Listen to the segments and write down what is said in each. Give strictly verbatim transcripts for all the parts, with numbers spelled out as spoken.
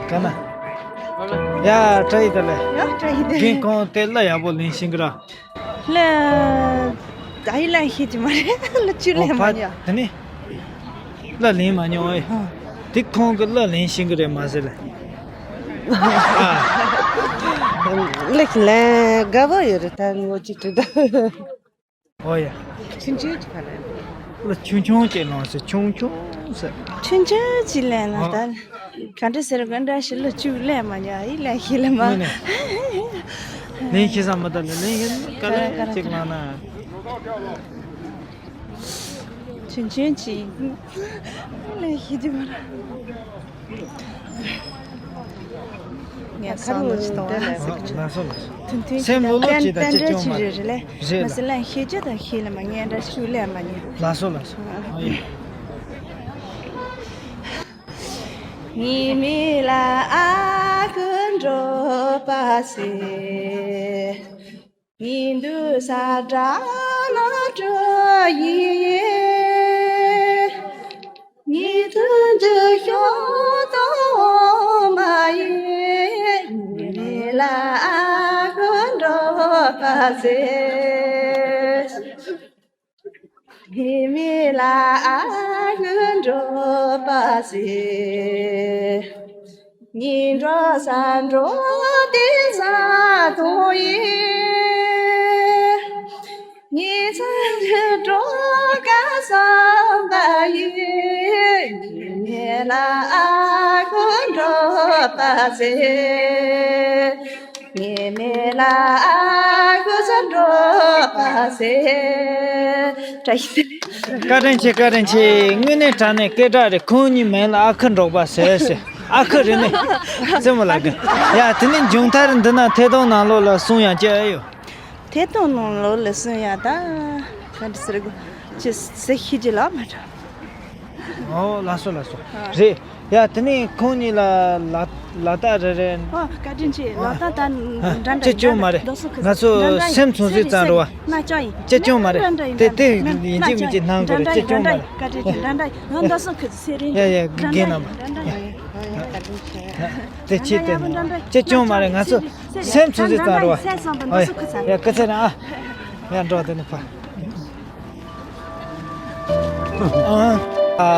ག་ན། ཡ་བཀྲ་ཤིས་བདེ་ལེགས། ཡ་བཀྲ་ཤིས་བདེ་ལེགས། རྒན་ཁོང་དེ་གླུ་ཡག་པོ་ལེན་ཤེས་ཀྱི་ར། གླུ་ད་ཡིད་ལ་ཤེས་ཀྱི་མ་རེད། གླུ་བཅུ་ལེན་མ་མྱོང་། དེ་ནི་གླུ་ལེན་མ་མྱོང་ཨེ། དེ་ཁོང་གི་གླུ་ལེན་ཤེས་ཀྱི་རེད་མ་ཟེར་ལ། ཨ། གླུ་ལེན་དགའ་པོ་ཡོད་རེད། ད་ངོ་ཅིག་དྲི་ད། ཨོ་ཡ། ཆུང་ཆུང་ཅིག་ཕ་ལ། ཆུང་ཆུང་ཅིག་ལོངས་སུ་ཆུང་ཆུང་ཟེར། ཆུང་ཆུང་ཅིག་ལེན་ན་ཨོ། ད་ག་འདྲ་ཟེར་ག་འདྲ་ཞིག་གླུ་བཅུ་ལེན་མ་མྱོང་། ཡིད་ལ་ཤེས་ལེ་མ། ནས་ལེན་ཤེས་ས་མ་ད་ལ་ལེན་ཤེས་ག་ལེ་ཅིག་ལ་ན། ཆུང་ཆུང་ཅིག་ལེན་ཤེས་ཀྱི་མ་རེད། ངས་ཁ་རུ་ལོ་ཅི་གཏོང་བ། ལགས་སོ་ལགས་སོ། ཐུང་ཐུང་སེམས་ལོ་ལོ་ཅི་དང་ཅི་ཅུང་མ་རེད། རེད་ལ། མ་སེ་ལ་ཤེས་རྒྱུ་དང་ཤེས་ལ་མ་ངན་འདྲ་ཞུ་ལ་མ་ཉན། ལགས་སོ་ལགས་སོ། ཨ་ཡེ། ཉི་མའི་ལ་ཨ་ཁུ་འགྲོ་པ་སེ། ཉི་འདུག་ས་དགྲ་ལ་སྤྲོ་ཡི། ཉི་ཐུན་གྱི་ཤོག་དང་མ་ཡི། ཉི་མའི་ལ་ཨ་ཁུ་འགྲོ་པ་ཟེར། ཉི་མའི་ལ་ཨ་ཁུ་འགྲོ་པ་ཟེར། ཉི་འགྲོ་ས་འགྲོ་དེ་ས་དོ་ཡི། ཉི་ཚ་འགྲོ་ག་ས་བ་ཡི། ཉི་མའི་ལ་ཨ་ཁུ་འགྲོ་པ་ཟེར། ཉི་མའི་ལ་ཨ་ཁུ་ས་འགྲོ་པ་ཟེར། བཀའ་དྲིན་ཆེ། བཀའ་དྲིན་ཆེ། དངོས་གནས་དྲང་གནས་སྐད་གྲགས་རེད། ཁོང་གཉིས་མིང་ལ་ཨ་ཁུ་འགྲོ་པ་ཟེར་ཟེར། ཨ་ཁུ་རེད་ནི། རྩེད་མོ་ལགས་ཀྱི། ཡ་དེ་ནི་མཇུག་མཐར་འདི་ན་ཐད་གཏོང་ནང་ལོགས་ལ་གསུང་ཡག་ཅིག་ཨེ་ཡོད། ཐད་གཏོང་ནང་ལོགས་ལ་གསུང་ཡག་ད་ག་འདྲ་ཟེར་དགོས། ཅི་ཟེར་ཤེས་ཀྱི་ལ་མ་འགྲོ། ཨོ་ལགས་སོ་ལགས་སོ། ཨ། རེད། ཡ་དེ་ནི་ཁོང་གཉིས་ལ་ལ་ལག་རྟགས་རེ་རེ། ཨོ་བཀའ་དྲིན་ཆེ། ལག་རྟགས་ད་འདྲ་འདྲ་ཅི་ཅུང་མ་རེད། ང་ཚོ་སེམས་ཚོང་ཟིག་ཙང་རོ་བ། ཅི་ཅུང་མ་རེད། དེ་དེ་ཡིན་གཅིག་མིན་གཅིག་གནང་དགོས་རེད། ཅི་ཅུང་མ་རེད། བཀའ་དྲིན་ཆེ། འདྲ་འདྲ་ཡིན། ཡ་ཡ་རྒན་རྣམ་པ། དེ་ཆེ་དེ་ཅི་ཅུང་མ་རེད། ང་ཚོ་སེམས་ཚོང་ཟིག་ཙང་རོ་བ། ཡ་ཡ་སྐུ་ཚེ་རིང་ཨ། ཡ་འགྲོ་དེ་ནི་ཕ། ཨ།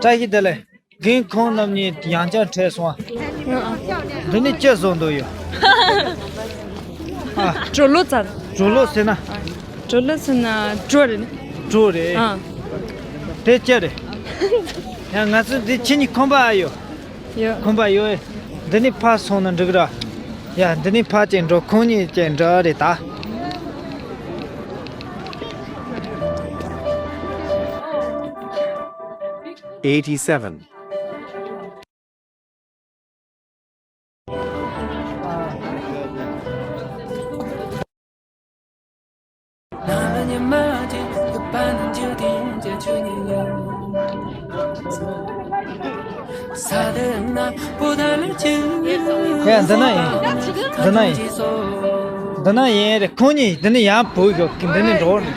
བཀྲ་ཤིས་བདེ་ལེགས། རྒན་ཁོང་རྣམ་གཉིས་ཡང་བསྐྱར་འཕྲད་སོང་ཨ། འདི་ནི་ཅི་བཟོ་འདོད་ཡོད། ཨ། གྲོ་ལོ་ཙར། གྲོ་ལོ་ཟེར་ན། གྲོ་ལོ་ཟེར་ན་གྲོ་རེད། གྲོ་རེད། ཨ། དེ་ཅི་རེད། ཡང་ང་ཚོ་འདི་ཁྱེད་གཉིས་ཁོམ་པ་ཨ་ཡོད། ཡོད། ཁོམ་པ་ཡོད། འདི་ནི་ཕར་སོང་ན་འགྲིག་ར། ཡ་འདི་ནི་ཕར་ཅིག་འགྲོ། ཁོང་གཉིས་ཅིག་འགྲོ་རེད་ད། Eighty-seven. ཡ་འདི་ན་ཡིན། འདི་ན་ཡིན། འདི་ན་ཡིན་རེད། ཁོང་གཉིས་འདི་ནས་ཡར་བུད་ཤོག་འདི་ནས་འགྲོ་རེད།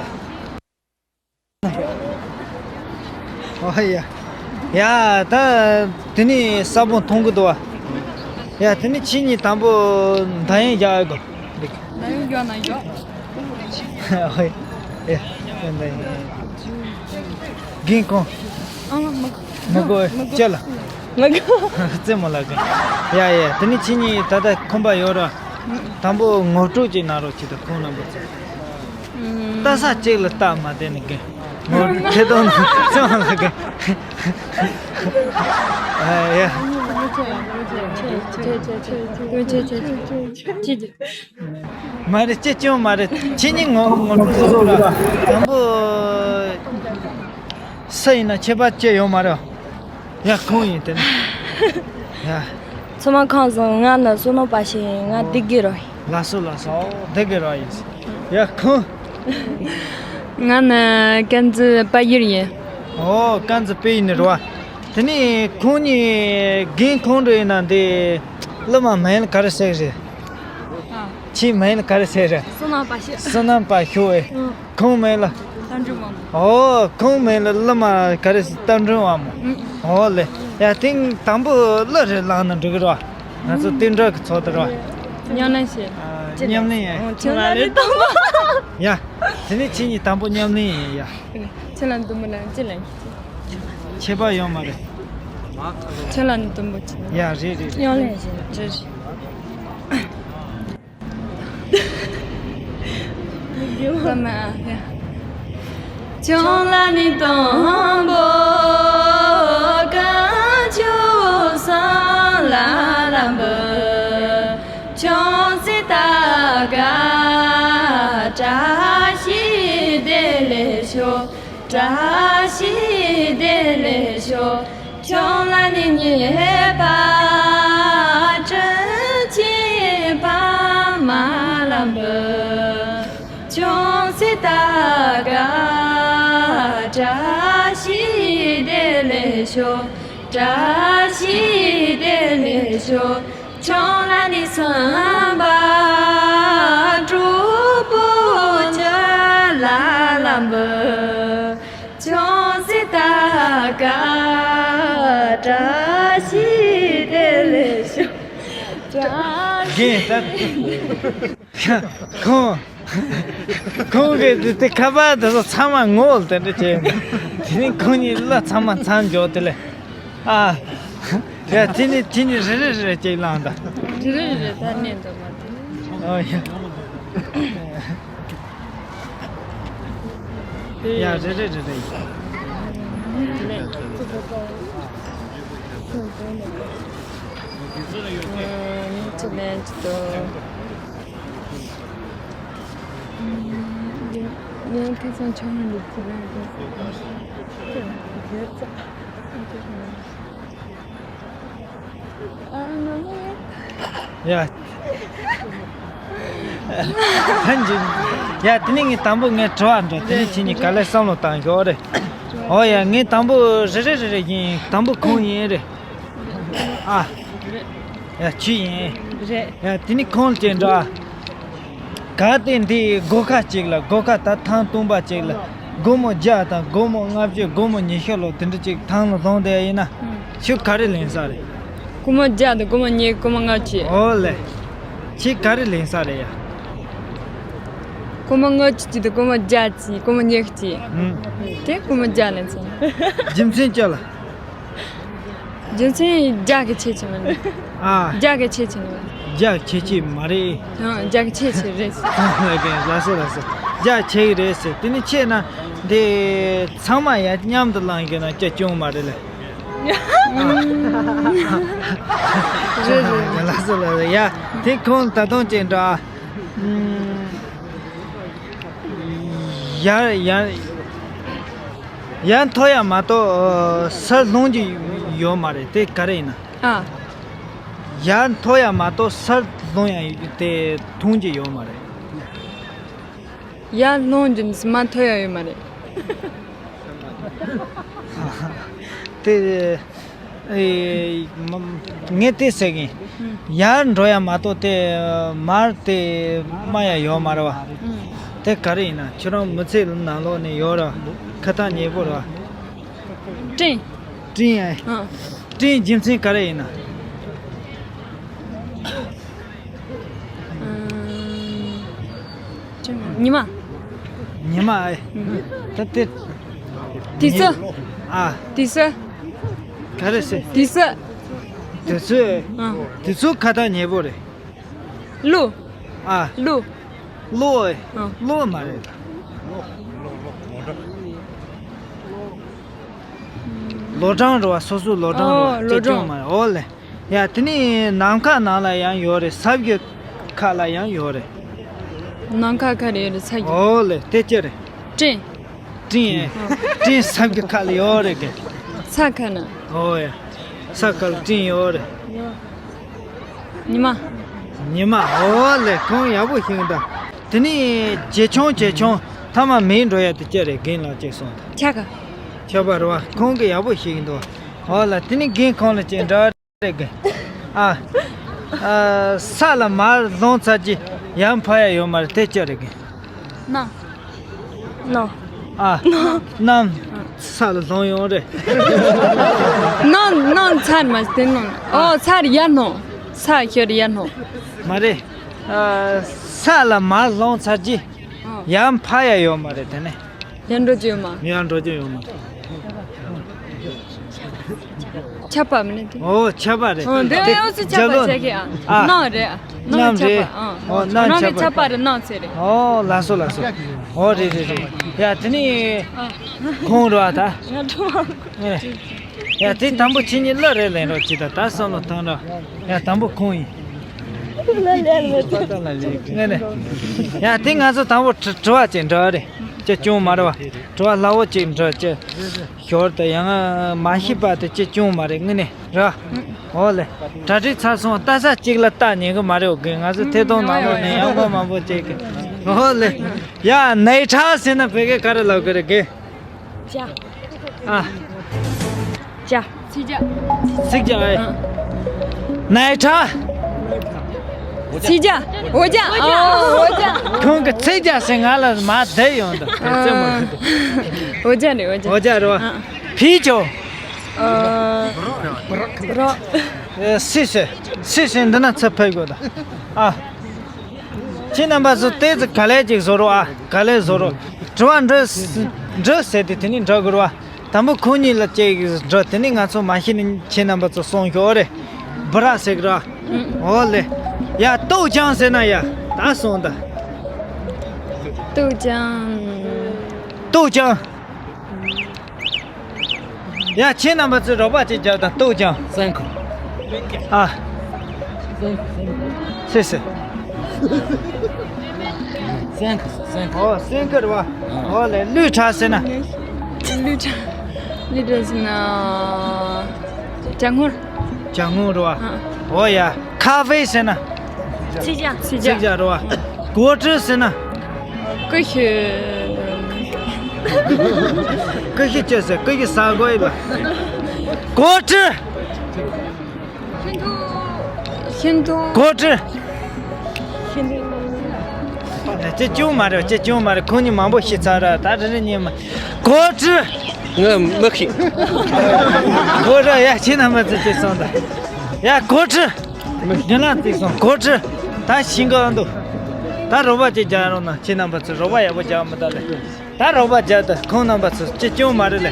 ཨོ་ཡ། ཡ་ད་དེ་ནས་ས་བོན་མཐོང་གི་འདུག་བ། ཡ་དེ་ནས་ཁྱེད་གཉིས་དང་པོ་འདམ་ཡིན་རྒྱག་ཨེ་དགོས། འདམ་ཡིན་རྒྱག་ན་རྒྱག་ཨོ་ཡ། ཡ་འདམ་ཡིན། རྒན་ཁོང་། ཨང་མི་མི་དགོས་ཅི་ལ། མི་དགོས། རྩེད་མོ་ལ་གི། ཡ་ཡ་དེ་ནས་ཁྱེད་གཉིས་ད་ལྟ་ཁོམ་པ་ཡོད་ར། དང་པོ་ངོ་སྤྲོད་ཅིག་གནང་རོགས་བྱེད་དང་ཁོང་རྣམ་པ་ཚོ། ལྟ་ས་གཅིག་ལ་ལྟ་མ་བསྡད་ནས་གི། ངོ་ཁེ་དོན་ཚང་ལ་གི། ཨ་ཡ། མ་རེད། ཅི་ཅུང་མ་རེད། ཁྱེད་གཉིས་ངོ་ངོ་སྤྲོད་ཟེར་ར། དང་པོ་སུ་ཡིན་ན་ཁྱད་པར་ཅི་ཡོད་མ་རེད། ཡ་ཁོང་ཡིན་དེ་ནི། ཡ། ཚང་མ་ཁམས་བཟང་། ང་ནི་བསོད་ནམས་དཔའ་ཞིང་ང་སྡེ་དགེ་ར་ཡིན། ལགས་སོ་ལགས་སོ། སྡེ་དགེ་ར་ཡིན། ཡ་ཁོང་། ང་ནི་དཀར་མཛེས་དཔལ་ཡུལ་ཡིན། ཨོ་དཀར་མཛེས་དཔལ་ཡུལ་ནས་རེད་བ། དེ་ནས་ཁོང་གཉིས་རྒན་ཁོང་འདྲ་ཡིན་ན་འདི་གླུ་མ་མིང་ལ་ག་རེ་ཟེར་གི་རེད། ཨ། ཁྱེད་མིང་ལ་ག་རེ་ཟེར་གི་རེད། བསོད་ནམས་དཔའ་ཤོད། བསོད་ནམས་དཔའ་ཤོད་ཨེ། ཨང་། ཁོང་མིང་ལ། འགྲོ་མ་མོ། ཨོ། ཁོང་མིང་ལ་བླ་མ་ག་རེ་ཟེར། རྟ་མགྲིན་དབང་མོ། ཨོ་ལེ། ཡ། དེང་དང་པོ་གླུ་རེ་བླངས་ན་འགྲིག་གི་རེད་བ། ང་ཚོ་བསྟུན་གྲོས་ཀྱི་ཚོགས་དེ་རེད་བ། ཉམས་ལེན་བྱེད། ཨ། ཉམས་ལེན་ཡིན། ཁྱེད་ལ་ནི་དང་པོ། ཡ། དེ་ནས་ཁྱེད་གཉིས་དང་པོ་ཉམས་ལེན་ཡིན་ཡ། ཁྱེད་ལ་འདུག་མི་ལ་ཅི་ལ། ཁྱད་པར་ཡོད་མ་རེད། ཁྱེད་ལ་ནི་དུམ་བུ་ཅི། ཡ། རེད་རེད་རེད། ཉམས་ལེན་བྱེད། རེད་རེད། ཁྱོད་ལ་ནི་དང་པོ་བཀའ་ཆོས་གསུམ་ལ་ལམ་བུ། ཆོས་སྲིད་དག་བཀྲ་ཤིས་བདེ་ལེགས་ཤོག། བཀྲ་ཤིས་བདེ་ལེགས་ཤོག། ཁྱོད་ལ་ནི་ཉེས་པ་དྲིན་ཆེན་ཕ་མ་ལམ་བུ། ཆོས་སྲིད་དག་བཀྲ་ཤིས་བདེ་ལེགས་ཤོག། བཀྲ་ཤིས་བདེ་ལེགས་ཤོག། ཁྱོད་ལ་ནི་སེམས་པ་སྤྲོ་པོ་ཁྱོད་ལ་ལམ་བུ། ཆོས་སྲིད་དག་བཀྲ་ཤིས་བདེ་ལེགས་ཤོག། བཀྲ་ཤིས། རྒན་ད། ཁོང་། ཁོང་གིས་དེ་དེ་ཁ་པར་དེ་ཚོ་ཚང་མ་ངོ་དེ་འདྲ་བྱས། དེ་ནས་ཁོང་གཉིས་གླུ་ཚང་མ་མཚམས་འཇོག་དེ་ལས། ཨ། ཡ། དེ་ནས་དེ་ནས་རེ་རེ་རེ་རེ་ཅིག་བླངས་དང་། རེ་རེ་རེ་རེ་ད་ནས་འདུག་མ་དེ། ཨོ་ཡ། ཡ། རེ་རེ་རེ་རེ། ཡ། ཐན་ཅིན། ཡ། དེ་ནས་ངས་དང་པོ་ངས་དྲི་བ་འདྲི། དེ་ནས་ཁྱེད་གཉིས་ག་ལེར་བསམ་བློ་བཏང་ཞོག་རེད། ཨོ་ཡ། ངས་དང་པོ་རེ་རེ་རེ་རེ་ཡིན། དང་པོ་ཁོང་ཡིན་རེད། ཨ། ཡ། ཁྱོད་ཡིན། རེད། ཡ། དེ་ནས་ཁོང་ལ་ཅིག་འདྲི། གལ་ཏེ་འདི་སྒོ་ཁ་གཅིག་ལ། སྒོ་ཁ་ད་ཐེངས་སྟོང་པ་གཅིག་ལ་སྒོར་མོ་བརྒྱ་དང་སྒོར་མོ་ལྔ་བཅུ། སྒོར་མོ་ཉི་ཤུ་ལོ་དེ་འདྲ་ཅིག་ཐང་ལ་ལྷུང་བསྡད་ཡིན་ན། ཁྱོད་ག་རེ་ལེན་ས་རེད། སྒོར་མོ་བརྒྱ་དང་སྒོར་མོ་ཉི་ཤུ། སྒོར་མོ་ལྔ་བཅུ། ཨོ་ལེ། ཁྱོད་ག་རེ་ལེན་ས་རེད་ཡ། སྒོར་མོ་ལྔ་བཅུ་གཅིག་དང་སྒོར་མོ་བརྒྱ་གཅིག། སྒོར་མོ་ཉི་ཤུ་གཅིག། ཨུམ། དེ་སྒོར་མོ་བརྒྱ་ལེན་སོང་། རྒྱུ་མཚན་ཅི་ལ། རྒྱུ་མཚན་བརྒྱ་གི་ཆེ་ཆེ་མ་རེད། ཨ། བརྒྱ་གི་ཆེ་ཆེ་མ་རེད། བརྒྱ་ཆེ་ཆེ་མ་རེད། ཨང་། བརྒྱ་གི་ཆེ་ཆེ་རེད། ལགས་སོ་ལགས་སོ། བརྒྱ་ཆེ་གི་རེད་ཟེར། དེ་ནི་ཆེ་ན་འདི་ཚང་མ་ཡ་མཉམ་དུ་བླངས་ཡོད་ན་སྐྱ་སྐྱོང་མ་རེད་ལ། རེད་རེད། ལགས་སོ་ལགས་སོ། ཡ། དེ་ཁོང་ད་དུང་ཅིག་འདྲ། ཡར་ཡར་ཡར་མཐོ་ཡ་མ་གཏོགས་སར་ལྷུང་རྒྱུ་ཡོད་མ་རེད། དེ་ག་རེ་ཡིན་ན། ཨ། ཡར་མཐོ་ཡ་མ་གཏོགས་སར་ལྷུང་ཡ་དེ་མཐོང་རྒྱུ་ཡོད་མ་རེད། ཡར་ལྷུང་རྒྱུ་མ་མཐོ་ཡ་ཡོད་མ་རེད། དེ། ཨེ། མ། ངས་དེ་ཟེར་གི་ཡིན། ཡར་འགྲོ་ཡ་མ་གཏོགས་དེ་མར་དེ་དམའ་ཡ་ཡོད་མ་རེད་བ། དེ་ག་རེ་ཡིན་ན། ཁྱོད་རང་མི་ཚེ་ནང་ལོགས་ནས་ཡོད་ར། ཁ་ཐག་ཉེ་པོ་ར། སྤྲིན། སྤྲིན་ཨེ། ཨ། སྤྲིན་རྒྱུ་མཚན་ག་རེ་ཡིན་ན། ཉི་མ། ཉི་མ་ཨེ། ད་དེ། དུས་ཚོད། ཨ། དུས་ཚོད། ག་རེ་ཟེར། དུས་ཚོད། དུས་ཚོད། ཨ། དུས་ཚོད་ཁ་ཐག་ཉེ་པོ་རེད། ལོ། ཨ། ལོ། ལོ་ཨེ། ཨ། ལོ་མ་རེད། ལོ་གྲངས་རེད་བ། སོ་སོའི་ལོ་གྲངས་རེད་བ། ཨོ། ལོ་གྲངས། ཨོ་ལེ། ཡ། དེ་ནི་ནམ་མཁའ་ནང་ལ་ཡང་ཡོད་རེད། ས་བརྒྱུད་ཁག་ལ་ཡང་ཡོད་རེད། ནམ་མཁའ་ག་རེ་ཡོད་རེད། ས་བརྒྱུད། ཨོ་ལེ། དེ་ཅི་རེད། སྤྲིན། སྤྲིན། སྤྲིན་ས་བརྒྱུད་ཁག་ལ་ཡོད་རེད་གི། ས་ཁ་ན། ཨོ་ཡ། ས་ཁ་ལ་སྤྲིན་ཡོད་རེད། ཉི་མ། ཉི་མ། ཨོ་ལེ། ཁོང་ཡག་པོ་ཤེས་ཀྱི་འདུག་དེ་ནི་ཇེ་ཆུང་ཇེ་ཆུང་ཐ་མ་མེད་འགྲོ་ཡ་དེ་ཅི་རེད། རྒན་ལགས་ཅིག་གསུངས་དང་། ཆ་ག་ཆོག་པ་རེད་བ། ཁོང་གིས་ཡག་པོ་ཤེས་ཀྱི་འདུག་ཨོ་ལེ། དེ་ནི་རྒན་ཁོང་ལ་ཅིག་འདྲི་རེད་གི། ཨ། ཨ། ས་ལ་མར་ལྷུང་ཚར་རྗེས་ཡར་འཕར་ཡ་ཡོད་མ་རེད། དེ་ཅི་རེད་གི། ནམ། ནམ། ཨ། གནམ། ས་ལ་ལྷུང་ཡོང་རེད། གནམ་གནམ་ཚར་མ་དེ་ནང་། ཨོ་ཚར་ཡར་ནང་། ས་ཁྱོད་ཡར་ནང་། མ་རེད། ཨ། ས་ལ་མར་ལྷུང་ཚར་གྱི། ཡར་འཕར་ཡ་ཡོད་མ་རེད་དེ་ནས། ཡར་འགྲོ་རྒྱུ་ཡོད་མ། ཡར་འགྲོ་རྒྱུ་ཡོད་མ། ཆར་པ་མིན་ནི་དེ། ཨོ་ཆར་པ་རེད། ཨོ་དེ། ཡང་སུ་ཆར་པ་ཆགས་ཀྱི་ཨ། ཨ། གནམ་རེད་ཨ། གནམ་ཆར་པ། ཨོ་གནམ་ཆར་པ། ཆར་པ་རེད། གནམ་ཚེ་རེད། ཨོ་ལགས་སོ་ལགས་སོ། ཨོ་རེད་རེད་རེད། ཡ་དེ་ནི། ཁོང་རོ་ཨ་ད། ང་འགྲོ་མ། ཡ་དེ་དང་པོ་ཁྱེད་གཉིས་གླུ་རེ་ལེན་རོགས་གྱིས་ད། ད་བསམ་བློ་བཏང་རོགས། ཡ་དང་པོ་ཁོང་ཡིན། ངས་ནས། ཡ་དེ་ང་ཚོ་དང་པོ་དྲི་དྲི་བ་ཅིག་འདྲི་བ་རེད། ཅི་བྱུང་མ་རེད་བ། དྲི་བ་སླ་བོ་ཅིག་འདྲི་ཅི། ཞོར་དུ་ཡང་མ་ཤེས་པ་དེ་ཅི་བྱུང་མ་རེད་དངོས་གནས་ར། འོ་ལེ། གྲ་སྒྲིག་ཚར་སོང་། ལྟ་ས་གཅིག་ལ་ལྟ་ཉན་གི་མ་རེད། འོ་གི་ང་ཚོ་ཐད་གཏོང་ནང་ལོགས་ནས་ཡང་མོ་མང་པོ་ཅིག་གི། འོ་ལེ། ཡ་ནའི་ཁྲ་ཟེར་ན་བོད་སྐད་ག་རེ་ལབ་གི་རེད་གི། ཅ། ཨ། ཅ། ཚིག་ཅ། ཚིག་ཅ་ཨེ། ཨ། ནའི་ཁྲ། ཚིག་ཅ། འོ་ཅ། ཨ། འོ་ཅ། ཁོང་གི་ཚིག་ཅ་ཟེར་ང་ལ་མ་བསྡད་ཡོང་ད། ཨ། འོ་ཅ་རེད། འོ་ཅ། འོ་ཅ་རེད་བ། ཨ། ཕི་ཆོ། ཨ། རོ། ཨེ། སི་སི། སི་སི་འདི་ན་ཚ་ཕེབས་དགོས་ད། ཨ། ཁྱེད་རྣམ་པ་ཚོ་ཏོག་ཙམ་ག་ལེ་ཅིག་བཟོ་རོགས་ཨ། ག་ལེ་བཟོ་རོགས། དྲི་བ་འདྲི་འདྲི་ཟེར་ཏེ་དེ་ནས་འདྲི་དགོས་རོགས་ཨ། དང་པོ་ཁོང་གཉིས་ལ་ཅིག་འདྲི། དེ་ནས་ང་ཚོ་མ་ཤེས་ན་ཁྱེད་རྣམ་པ་ཚོ་གསུང་ཤོག་རེད། སྦི་རག་ཟེར་གི་ར། འོ་ལེ། ཡ་ཏོག་ཅང་ཟེར་ན་ཡ། ད་སོང་ད། ཏོག་ཅང་། ཏོག་ཅང་། ཡ་ཁྱེད་རྣམ་པ་ཚོས་རོགས་པ་ཅིག་རྒྱབ་དང་། ཏོག་ཅང་། སེང་ཁུ། ཨ། སེ་སེ། སེང་ཁུ་སེང་ཁུ། ཨོ་སེང་ཁུ་རེད་བ། ཨོ་ལེ། ལུས་ཁྲག་ཟེར་ན། ལུས་ཁྲག་ལུས་ཁྲག་ཟེར་ན། ཅ་དངུལ། ཅ་དངུལ་རེད་བ། ཨ། ཨོ་ཡ། ཁ་ཧྥེ་ཟེར་ན། ཚིག་ཅ། ཚིག་ཅ་རེད་བ། གོ་ཀྲི་ཟེར་ན། ཀུ་ཤུ། ཀུ་ཤུ་ཅི་ཟེར། ཀུ་ཤུ་ཟ་དགོས་ཡིན་པ། གོ་ཀྲི། ཧིན་དུ། གོ་ཀྲི། ཧིན་དུ། ཅི་བྱུང་མ་རེད། ཅི་བྱུང་མ་རེད། ཁོང་གཉིས་མང་པོ་ཤི་ཚར་ར། ད་རེ་རེ་གཉིས་མ། གོ་ཀྲི། ང་མི་ཤི། གོ་ཀྲི། ཡ་ཁྱེད་རྣམ་པ་ཚོ་ཅི་སོང་ད། ཡ་གོ་ཀྲི། མི་ཤི་ལ་ཅི་སོང་། གོ་ཀྲི། ད་ཤི་གི་འདུག་ད་རོགས་པ་ཅིག་རྒྱག་རོགས་གནང་། ཁྱེད་རྣམ་པ་ཚོ་རོགས་པ་ཡག་པོ་རྒྱག་མི་ད་ལེ། ད་རོགས་པ་རྒྱག་ད། ཁོང་རྣམ་པ་ཚོ་ཅི་བྱུང་མ་རེད་ལེ།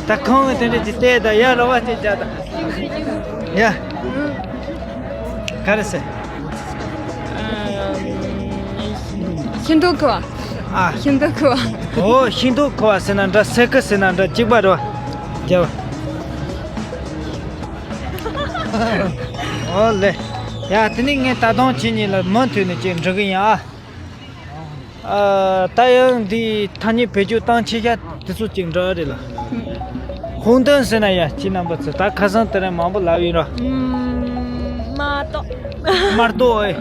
ད་ཁོང་གི་དེ་འདྲ་ཅིག་བལྟས་ད། ཡ་རོགས་པ་ཅིག་རྒྱག་ད། ཡ། ག་རེ་ཟེར། ཤིན་ཏུ་ཁུ་བ། ཨ། ཤིན་ཏུ་ཁུ་བ། ཨོ་ཤིན་ཏུ་ཁུ་བ་ཟེར་ན་འདྲ། སེ་ཁུ་ཟེར་ན་འདྲ། གཅིག་པ་རེད་བ། རྒྱབ། ཨོ་ལེ། ཡ་དེ་ནས་ངས་ད་དུང་ཁྱེད་གཉིས་ལ་མུ་མཐུད་ནས་ཅིག་འདྲི་གི་ཡིན་ཨ། ཨ། ད་ཡང་འདི་ཐ་སྙད་བེད་སྤྱོད་སྟངས་ཆེ་ཤ་དེ་ཚོ་ཅིག་འདྲ་རེད་ལ། ཧུང་ཏོན་ཟེར་ན་ཡ་ཁྱེད་རྣམ་པ་ཚོ་ད་ཁ་སང་དེ་རིང་མང་པོ་ལབ་ཡིན་ར། མ་ཏོག་དམར་ཏོག་ཨེ།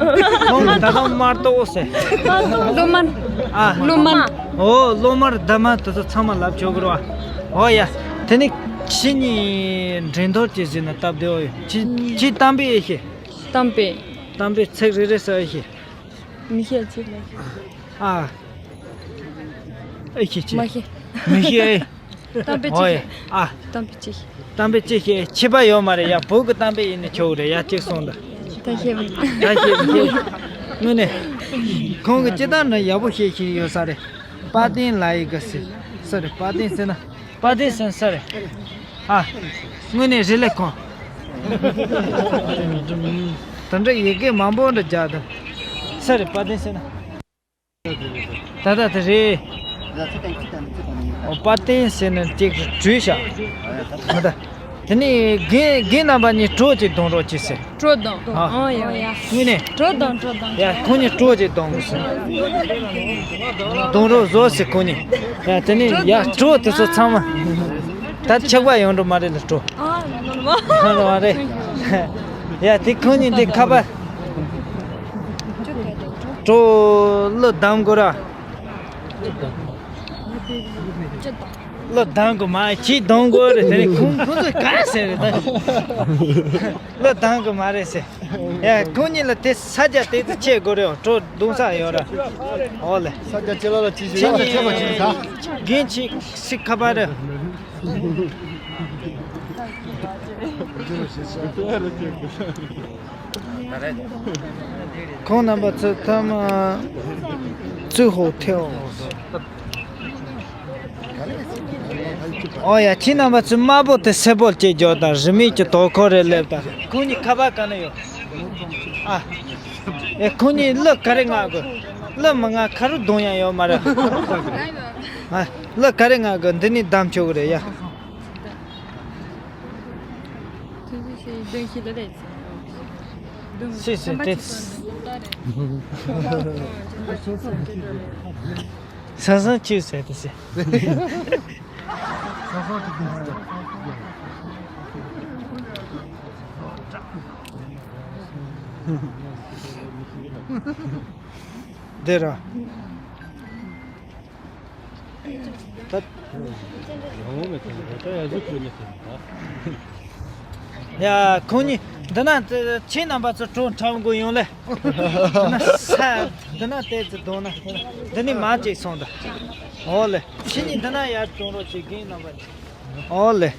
ཁོང་གིས་ད་དུང་དམར་ཏོག་ཟེར། གློ་དམར། ཨ། གློ་དམར། ཨོ་གློ་དམར་འདབ་མ་དེ་ཚོ་ཚང་མ་ལབ་ཆོག་གི་རེད་བ། ཨོ་ཡ། དེ་ནི་ཁྱེད་གཉིས་འགྲན་བསྡུར་ཅིག་བཟོས་ན་སྟབས་བདེ་བོ་ཡོད། ཁྱེད་ཁྱེད་གཏམ་དཔེ་ཨེ་ཤེས། གཏམ་དཔེ། གཏམ་དཔེ་ཚིག་རེ་རེ་ཟེར་ཨེ་ཤེས། མི་ཤེས་ཅི། ཨ། ཨེ་ཤེས་ཅི། མ་ཤེས། མི་ཤེས་ཨེ། གཏམ་དཔེ་ཅི་ཨོ་ཡ། ཤེས། ཨ། གཏམ་དཔེ་ཅི་ཤེས། གཏམ་དཔེ་ཅི་ཤེས། ཁྱད་པར་ཡོད་མ་རེད་ཡ། བོད་ཀྱི་གཏམ་དཔེ་ཡིན་ན་ཆོག་རེད་ཡ། གཅིག་གསུངས་དང་། ད་ཤེས་མི། ད་ཤེས་མི་ཤེས། དངོས་གནས། ཁོང་གིས་ཅི་ལྟར་ན་ཡག་པོ་བཤད་བཞིན་ཡོད་ས་རེད། དཔལ་ལྡན་ལ་ཡི་ག་ཟེར། ས་རེད། དཔལ་ལྡན་ཟེར་ན། དཔལ་ལྡན་ཟེར་ན་ས་རེད། ཨ། དངོས་གནས་རེད་ལེ་ཁོང་། དེ་འདྲ་ཡི་གེ་མང་པོ་འདྲ་རྒྱག་དང་། ས་རེད། དཔལ་ལྡན་ཟེར་ན། ད་ལྟ་དེ་རེད། ཨོ་དཔལ་ལྡན་ཟེར་ན་ཅིག་བྲོས་ཤག་མ་ད། དེ་ནས་རྒན་རྒན་རྣམ་པ་གཉིས་བྲོ་ཅིག་གཏོང་རོགས་གྱིས་ཟེར། བྲོ་གཏོང་། ཨ། ཨོ་ཡ་ཡ། དངོས་གནས། བྲོ་གཏོང་། བྲོ་གཏོང་། ཡ་ཁོང་གཉིས་བྲོ་ཅིག་གཏོང་དགོས་ཟེར། གཏོང་རོགས་བཟོ་ཟེར་ཁོང་གཉིས། ཡ་དེ་ནས་ཡ་བྲོ་དེ་ཚོ་ཚང་མ། ད་ཆག་པ་ཡོང་འགྲོ་མ་རེད་ལ་བྲོ། ཨ་ནོར་མ། ནོར་མ་རེད། ཡ་དེ་ཁོང་གཉིས་འདི་ཁ་པར། བྲོ་གླུ་གདམ་དགོས་ར། བློ་གདེང་གི་མ་ཁྱི་གདོང་གོ་རེད། དེ་ནས་ཁོང་ཁོང་ཚོས་ག་རེ་ཟེར་རེད་ད། བློ་གདེང་གི་མ་རེད་ཟེར། ཡ་ཁོང་གཉིས་ལ་དེ་ས་རྒྱ་དེ་ཚོ་ཆེ་དགོས་རེད། བྲོ་རྡུང་ས་ཡོད་ར། འོ་ལེ། ས་རྒྱ་ཆེ་ལ་ལ་ཆེ་ཞིག་ཁྱི་ལ་ཆེ་བ་ཆེ་ས། རྒན་ཆེ་སི་ཁ་པར་རེད། ཁོང་རྣམ་པ་ཚོ་ཐ་མ་ཙུ་ཧོ་ཐེའོ། ཨོ་ཡ། ཁྱེད་རྣམ་པ་ཚོ་དམར་པོ་དེ་སེར་པོ་སྐྱེས་འཇོག་དང་། རི་མིག་གི་དོ་ཁོ་རེ་སླེབས་དང་། ཁོང་གཉིས་ཁ་པར་ག་ནས་ཡོད། ཨ། ཨེ་ཁོང་གཉིས་གླུ་ག་རེ་ངག་དགོས། གླུ་མི་ངག་ཁ་རུ་གདོང་ཡང་ཡོད་མ་རེད། ཨ། གླུ་ག་རེ་ངག་དགོས། འདི་ནས་བདམས་ཆོག་གི་རེད་ཡ། སི་སི་ཏེ། ས་སང་ཅི་ཟེར་ཏེ་སི། འདི་ར། ད། ཡ། ཁོང་གཉིས་འདི་ན་ཁྱེད་རྣམ་པ་ཚོ་གྲོགས་འཁྲབ་དགོས་ཡོང་ལེ། འདི་ན་ས་འདི་ན་ཏོག་ཙམ་འདོན་ན། འདི་ནས་མར་ཅིག་སོང་ད། འོ་ལེ། ཁྱེད་གཉིས་འདི་ན་ཡར་གཏོང་རོགས་བྱེད། རྒན་རྣམ་པ། འོ་ལེ།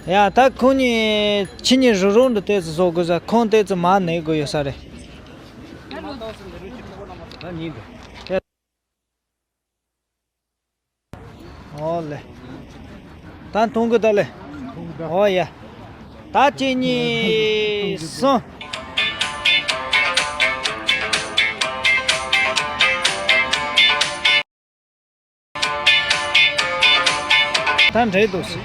ཡ། ད་ཁོང་གཉིས་ཁྱེད་གཉིས་རུ་རུ་འདི་ཏོག་ཙམ་བཟོ་དགོས་ས། ཁོང་ཏོག་ཙམ་མར་གནས་དགོས་ཡོད་ས་རེད། ཨོ་ལེ། ད་མཐོང་གི་ད་ལེ། ཨོ་ཡ། ད་གཅིག་གཉིས་གསུམ། ད་འདྲེ་འདུག་ཟེར།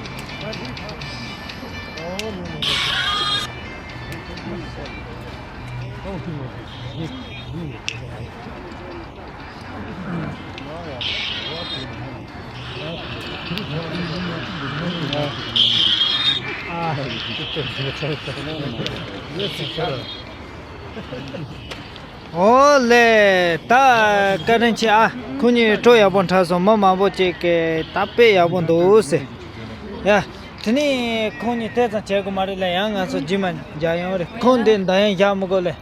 ཨོ་ལེ། ད་བཀའ་དྲིན་ཆེ་ཨ། ཁོང་གཉིས་བྲོ་ཡག་པོ་འཁྲབ་སོང་། མི་མང་པོ་ཅིག་གིས་ད་དཔེ་ཡག་པོ་འདུག་ཟེར། ཡ། དེ་ནས་ཁོང་གཉིས་དེ་ཙམ་བྱེད་དགོས་མ་རེད་ལེ། ཡང་ང་ཚོ་རྗེས་མ་མཇལ་ཡོང་རེད། ཁོང་འདི་མདའ་ཡང་བཞག་མི་དགོས་ལེ།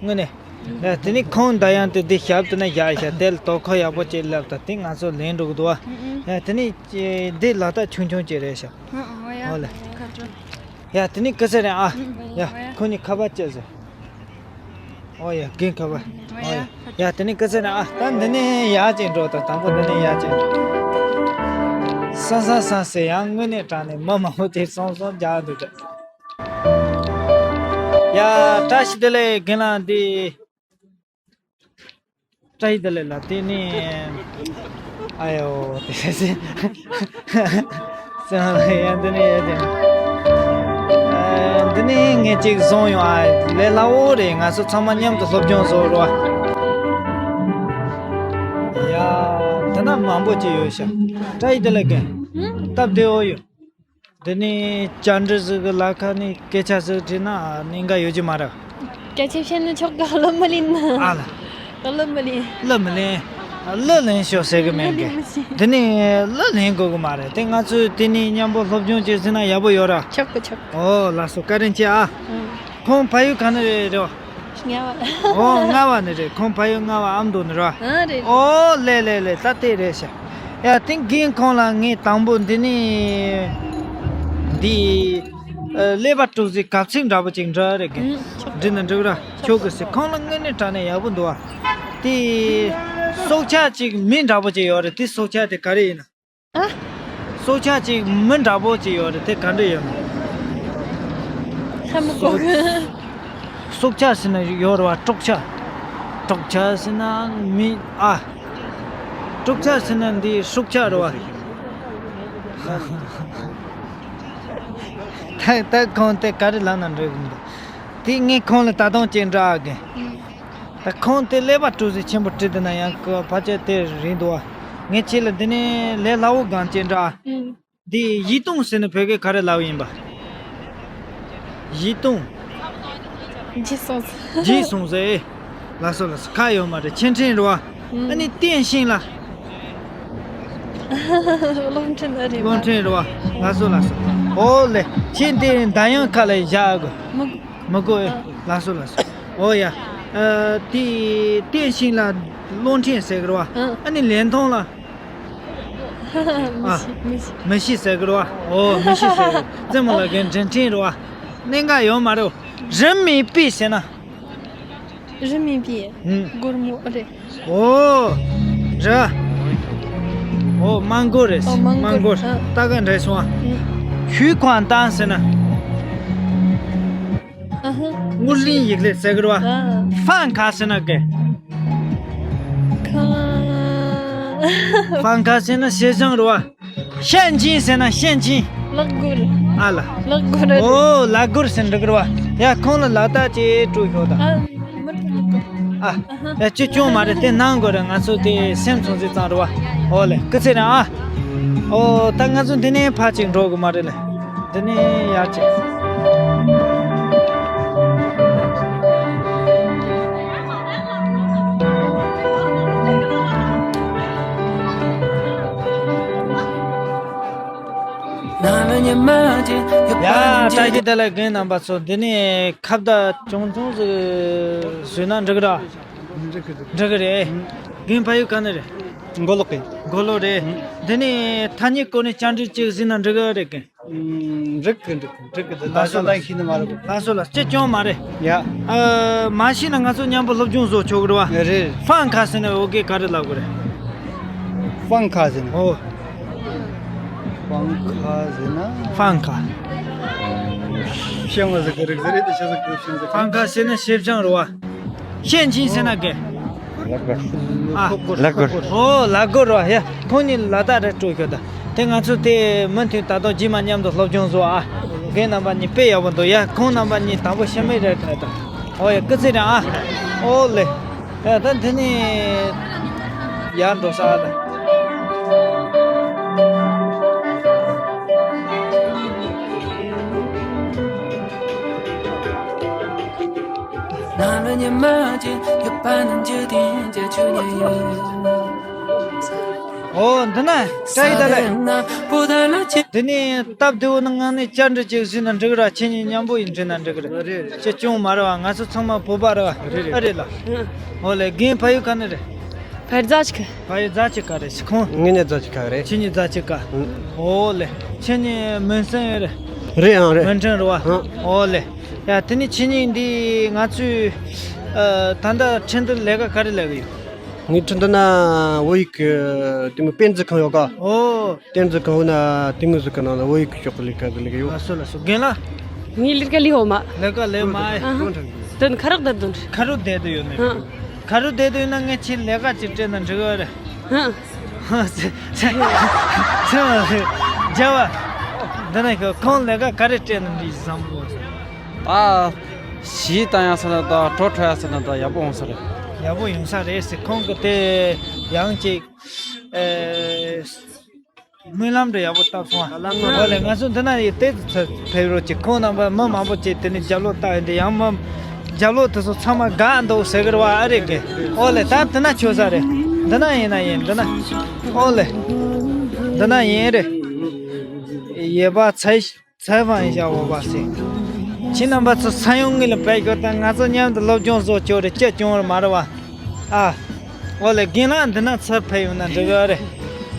དངོས་གནས། ཡ། དེ་ནས་ཁོང་མདའ་ཡང་དེ་འདི་ཞབས་དེ་ན་བཞག་ཤག་དེ་ལ་དོ་ཁུར་ཡག་པོ་ཅིག་སླེབས་ད། དེ་ང་ཚོ་ལེན་འགྲོ་གི་འདུག་བ། ཡ། དེ་ནས་འདི་ལག་རྟགས་ཆུང་ཆུང་ཅིག་རེད་ཤག་ཨོ་ལེ། ཡ། དེ་ནས་སྐུ་ཚེ་རིང་ཨ། ཡ། ཁོང་གཉིས་ཁ་པར་བཅད་ཟེར། ཨོ་ཡ། རྒན་ཁ་པར། ཨོ་ཡ། ཡ། དེ་ནས་སྐུ་ཚེ་རིང་ཨ། ད་འདི་ནས་ཡར་ཅིག་འགྲོ་ད། དང་པོ་འདི་ནས་ཡར་ཅིག་འགྲོ། ས་ས་ས་ཟེར། ཡང་དངོས་གནས་དྲང་གནས་མི་མང་པོ་དེ་སོང་སོང་རྒྱག་འདུག་ད། ཡ། བཀྲ་ཤིས་བདེ་ལེགས་རྒན་ལགས། འདི། བཀྲ་ཤིས་བདེ་ལེགས་ལགས། དེ་ནས་ཨ་ཡོ་དེ་སེ་སེ་ཡང་འདི་ནས་ཡ་དེ། ཨ། འདི་ནས་ངས་ཅིག་བཟུང་ཡོང་ཨ། ལས་སླ་བོ་རེད། ང་ཚོ་ཚང་མ་མཉམ་དུ་སློབ་སྦྱོང་བཟོ་རོགས། ཡ། འདི་ན་མང་པོ་ཅིག་ཡོད་ཤག་བཀྲ་ཤིས་བདེ་ལེགས་རྒན། སྟབས་བདེ་བོ་ཡོད། འདི་ནས་བཅར་འདྲི་ཟིག་གི་ལ་ཁ་ནས་སྐད་ཆ་ཟིག་དྲིས་ན་གནད་འགག་ཡོད་ཀྱི་མ་རེད། སྐད་ཆ་བཤད་ན་ཆོག་ག་གླུ་མི་ལེན་ན། ཨ་ལ། གླུ་མི་ལེན། གླུ་མི་ལེན། གླུ་ལེན་ཤོག་ཟེར་གི་མེད་གི། གླུ་ལེན་མི་ཤེས། འདི་ནས་གླུ་ལེན་དགོས་གི་མ་རེད། དེ་ང་ཚོས་དེ་ནས་མཉམ་པོ་སློབ་སྦྱོང་བྱས་ཟིན་ན་ཡག་པོ་ཡོད་ར། ཆོག་གི་ཆོག་གི། ཨོ་ལགས་སོ། བཀའ་དྲིན་ཆེ་ཨ། ཁོང་ཕ་ཡུལ་ག་ནས་རེད་རེད་བ། རྔ་བ། ཨོ་རྔ་བ་ནས་རེད། ཁོང་ཕ་ཡུལ་རྔ་བ་ཨ་མདོ་ནས་རེད་བ། ཨ་རེད། ཨོ་ལེ་ལེ་ལེ། ད་དེ་རེད་ཤག་ཡ། དེ་རྒན་ཁོང་ལ་ངས་དང་པོ་འདི་ནས་འདི་ཀླད་པ་གྲུག་ཟིག་གབ་ཚིག་འདྲ་པོ་ཅིག་འབྲི་རེད་རྒན། འབྲི་ན་འགྲིག་ར། ཆོག་གི་ཟེར། ཁོང་ལ་དངོས་གནས་དྲང་གནས་ཡག་པོ་འདུག་བ། དེ་སྲོག་ཆགས་ཅིག་མི་འདྲ་པོ་ཅིག་ཡོད་རེད། དེ་སྲོག་ཆགས་དེ་ག་རེ་ཡིན་ན། ཨ། སྲོག་ཆགས་ཅིག་མི་འདྲ་པོ་ཅིག་ཡོད་རེད། དེ་ག་འདྲ་ཡོད་ན། ཧ་མི་གོ་གི། སྲོག་ཆགས་ཟེར་ན་ཡོད་རེད་བ། སྲོག་ཆགས། སྲོག་ཆགས་ཟེར་ན་མི་ཨ། སྲོག་ཆགས་ཟེར་ན་འདི་སྲོག་ཆགས་རེད་བ། ད་ད་ཁོང་དེ་ག་རེ་ལབ་ན་འགྲིག་གི་འདུག་དེ་ངས་ཁོང་ལ་ད་དུང་ཅིག་འདྲི་ཨ་གི། ད་ཁོང་དེ་ཀླད་པ་གྲུག་ཟིག་ཆེན་པོ་བྲིས་བསྡད་ན་ཡང་ཁོ་ཕལ་ཆེར་དེ་རེད་འདུག་བ། ངས་ཁྱེད་ལ་འདི་ནས་ལས་སླ་བོ་སྒང་ཅིག་འདྲི་ཨ། ཨུམ། འདི་ཡིད་གཏོང་ཟེར་ན་བོད་སྐད་ག་རེ་ལབ་ཡིན་པ། ཡིད་གཏོང་། བརྗེད་སོང་ཟེར། བརྗེད་སོང་ཟེར། ལགས་སོ་ལགས་སོ། ཁ་ཡོད་མ་རེད། ཆེ་འཕྲིན་རེད་བ། ཨུམ། ཨ་ནི་བསྟན་ཤིང་ལ། གློག་འཕྲིན་ཨ་རེད་པ། གློག་འཕྲིན་རེད་པ། ལགས་སོ་ལགས་སོ། ཨོ་ལེ། ཁྱེད་འདི་མདའ་ཡང་ཁ་ལ་བཞག་གི། མི་དགོས། མི་དགོས་ཨེ། ལགས་སོ་ལགས་སོ། ཨོ་ཡ། ཨ། དེ་བསྟན་ཤིང་ལ་གློག་འཕྲིན་ཟེར་གི་རེད་པ། ཨ་ནི་ལན་ཐུང་ལ། མི་ཤེས་མི་ཤེས། མི་ཤེས་ཟེར་གི་རེད་པ། ཨོ་མི་ཤེས་ཟེར་གི། རྩེད་མོ་ལ་གན་འདྲེན་འཕྲིན་རེད་པ། གནད་འགག་ཡོད་མ་རེད། རི་མེ་པི་ཟེར་ན། རི་མེ་པི། ཧུམ། སྒོར་མོ་ཨ་རེད། ཨོ། རི། ཨོ་མང་སྒོར་རེད། ཨོ་མང་སྒོར། མང་སྒོར། ཨ། ད་ག་འདྲ་སོང་ཨ། ཧུམ། ཁྱུ་ཁང་ཏང་ཟེར་ན། ཨ་ཧ། དངུལ་རིན་ཡིག་ལེ་ཟེར་གི་རེད་པ། ཨ། ཧྥང་ཁ་ཟེར་ན་གེ། ཁ། ཧྥང་ཁ་ཟེར་ན་ཞེ་ཞང་རེད་པ། ཤན་ཅིན་ཟེར་ན་ཤན་ཅིན། ལག་སྒོར། ཨ་ལ། ལག་སྒོར་རེད། ཨོ་ལག་སྒོར་ཟེར་འགྲིག་གི་རེད་པ། ཡ་ཁོང་ལ་ལག་རྟགས་ཅིག་སྤྲོད་ཤོག་དང་། ཨ། མི་ཐུབ་ཀི། ཨ། ཡ་ཅི་ཅུང་མ་རེད། དེ་གནང་དགོས་རེད། ང་ཚོ་དེ་སེམས་ཚོང་ཟིག་ཙང་རེད་པ། ཨོ་ལེ། སྐུ་ཚེ་རིང་ཨ། ཨོ་ད་ང་ཚོ་འདི་ནས་ཕར་ཅིག་འགྲོ་དགོས་མ་རེད་ལེ། འདི་ནས་ཡར་ཅིག་ཡ། བཀྲ་ཤིས་བདེ་ལེགས་རྒན་རྣམ་པ་ཚོ། འདི་ནས་ཁ་བརྡ་ཆུང་ཆུང་ཟིག་བཟོས་ན་འགྲིག་ར། འགྲིག་གི་འགྲིག་གི་རེད། རྒན་ཕ་ཡུལ་ག་ནས་རེད། མགོ་ལོག་གི། མགོ་ལོག་རེད། འདི་ནས་ཐ་སྙད་སྐོར་ནས་བཅར་འདྲི་ཅིག་བཟོས་ན་འགྲིག་གི་རེད་རྒན། འགྲིག་གི་འགྲིག་གི་འགྲིག་གི། འདི་ལ་ལགས་སོ་ལགས་སོ། ཤེས་ནི་མ་རེད། ལགས་སོ་ལགས། ཅི་ཅུང་མ་རེད། ཡ། ཨ། མ་ཤེས་ན་ང་ཚོ་མཉམ་པོ་སློབ་སྦྱོང་བཟོ་ཆོག་གི་རེད་པ། རེད། ཧྥང་ཁ་ཟེར་ན་བོད་སྐད་ག་རེ་ལབ་དགོས་རེད། ཧྥང་ཁ་ཟེར་ན། ཨོ། ཧྥང་ཁ་ཟེར་ན། ཧྥང་ཁ། ཤེས་མ་ཟེར་གི་རིག་ཟེར་རེད། དེ་ཤེས་ཟེར་གི་ཤེས་ཟེར་གི། ཧྥང་ཁ་ཟེར་ན་ཤེས་བྱང་རེད་པ། ཤན་ཅིན་ཟེར་ན་གེ། ཨ། ལག་སྒོར། ཨོ་ལག་སྒོར་རེད་པ། ཡ་ཁོང་གཉིས་ལ་ལག་རྟགས་རེ་སྤྲོད་ཤོག་དང་། དེ་ང་ཚོ་དེ་མུ་མཐུད་ད་དུང་རྗེས་མ་མཉམ་དུ་སློབ་སྦྱོང་བཟོ་ཨ། རྒན་རྣམ་པ་གཉིས་དཔེ་ཡག་པོ་འདུག། ཡ་ཁོང་རྣམ་པ་གཉིས་དང་པོ་ཤི་མི་རེད་དྲན་དང་། ཨོ་ཡ་སྐུ་ཚེ་རིང་ཨ། ཨོ་ལེ། ཡ་ད་འདི་ནས་ཡར་འགྲོ་ས་ཨ་ད། ཨོ་འདི་ན་བཀྲ་ཤིས་བདེ་ལེགས། འདི་ནས་སྟབས་བདེ་བོ་ནང་ནས་བཅར་འདྲི་ཅིག་ཟིན་ན་འགྲིག་ར། ཁྱེད་གཉིས་མཉམ་པོ་ཡིན་འདྲི་ན་འགྲིག་ར། རེད། ཁྱེད་ཅུང་མ་རེད་པ། ང་ཚོ་ཚང་མ་བོད་པ་རེད་པ། རེད་རེད། ཨ་རེད་ལ། ཨོ་ལེ། རྒན་ཕ་ཡུལ་ག་ནས་རེད། ཕ་ཡུལ་རྫ་ཆུ་ཁ། ཕ་ཡུལ་རྫ་ཆུ་ཁ་རེད། ཁོང་། ངེད་གཉིས་རྫ་ཆུ་ཁ་རེད། ཁྱེད་གཉིས་རྫ་ཆུ་ཁ། ཨོ་ལེ། ཁྱེད་གཉིས་མོན་སྲན་ཡོད་རེད། རེད་ཨང་རེད། མོན་ཁྲོད་རེད་པ། ཨོ་ལེ། ཡ་དེ་ནས་ཁྱེད་གཉིས་འདི་ང་ཚོས་ཨ་ད་ལྟ་ཁྲིན་ཏུའུ་ལས་ཀ་ག་རེ་ལས་ཀྱི་ཡོད། ངའི་ཁྲིན་ཏུའུ་ན་བོད་ཡིག་གི་དེ་མོ་པེན་ཙི་ཁང་ཡོད་ཀ། ཨོ། པེན་ཙི་ཁང་ན་དེ་མོ་ཟིག་གི་ནང་ལ་བོད་ཡིག་གི་ཕྱོགས་ཀྱི་ལས་ཀ་ཟིག་ལས་ཀྱི་ཡོད། ལགས་སོ་ལགས་སོ། རྒན་ལགས། ངའི་ལས་ཀ་ལས་ཡོད་མ། ལས་ཀ་ལས་མ་ཨེ། ཨ་ཧ། དོན་ཁ་རག་ད་དོན། ཁ་རུ་བསྡད་དུ་ཡོད་ནི། ཨ། ཁ་རུ་བསྡད་དུ་ཡོད་ན་ངས་ཁྱེད་ལས་ཀ་ཅིག་སྤྲད་ན་འགྲིག་གི་རེད། ཧ། ཧ། ཚེ་ཚེ་ཚེ་རྒྱལ་བ། འདི་ནས་ཁོང་ལས་ཀ་ག་རེ་སྤྲད་ན་འགྲིག་བསམ་གོ། ད་གཞས་བཏང་ཡག་ས་ན་ད་བྲོ་འཁྲབ་ཡག་ས་ན་ད་ཡག་པོ་ཡོང་ས་རེད། ཡག་པོ་ཡོང་ས་རེད་ཟེར། ཁོང་གི་དེ་ཡང་ཅིག་ཨེ། སྨོན་ལམ་འདྲ་ཡག་པོ་བཏབ་སོང་ཨ། ཨོ་ལེ། ང་ཚོ་འདི་ན་ཡི་དེ་ཚོ་ཕེབས་རོགས་གྱིས། ཁོང་རྣམ་པ་མི་མང་པོ་ཅིག་དེ་ནས་རྒྱབ་ལོག་བལྟ་ཡོད་འདི། ཡང་མི་རྒྱབ་ལོག་དེ་ཚོ་ཚང་མ་དགའ་འདུག་ཟེར་གི་རེད་པ། ཨ་རེད་གི། ཨོ་ལེ། ད་འདི་ན་ཆོག་ས་རེད། འདི་ན་ཡིན་ན་ཡིན། འདི་ན། ཨོ་ལེ། འདི་ན་ཡིན་རེད། ཡེ་པ་ཚའི་ཚའི་ཧྥང་ཡིན་བྱ་འོ་བ་སེ། ཁྱེད་རྣམ་པ་ཚོ་ས་ཡོང་ངེས་ལ་བས་ཤོག་དང་། ང་ཚོ་མཉམ་དུ་སློབ་སྦྱོང་བཟོ་ཆོག་རེད། སྐྱིད་སྐྱོང་རེད་མ་རེད་པ། ཨ། ཨོ་ལེ། རྒན་ལགས་འདི་ན་ཚུར་ཕེབས་ཡོང་ན་འགྲིག་གི་རེད།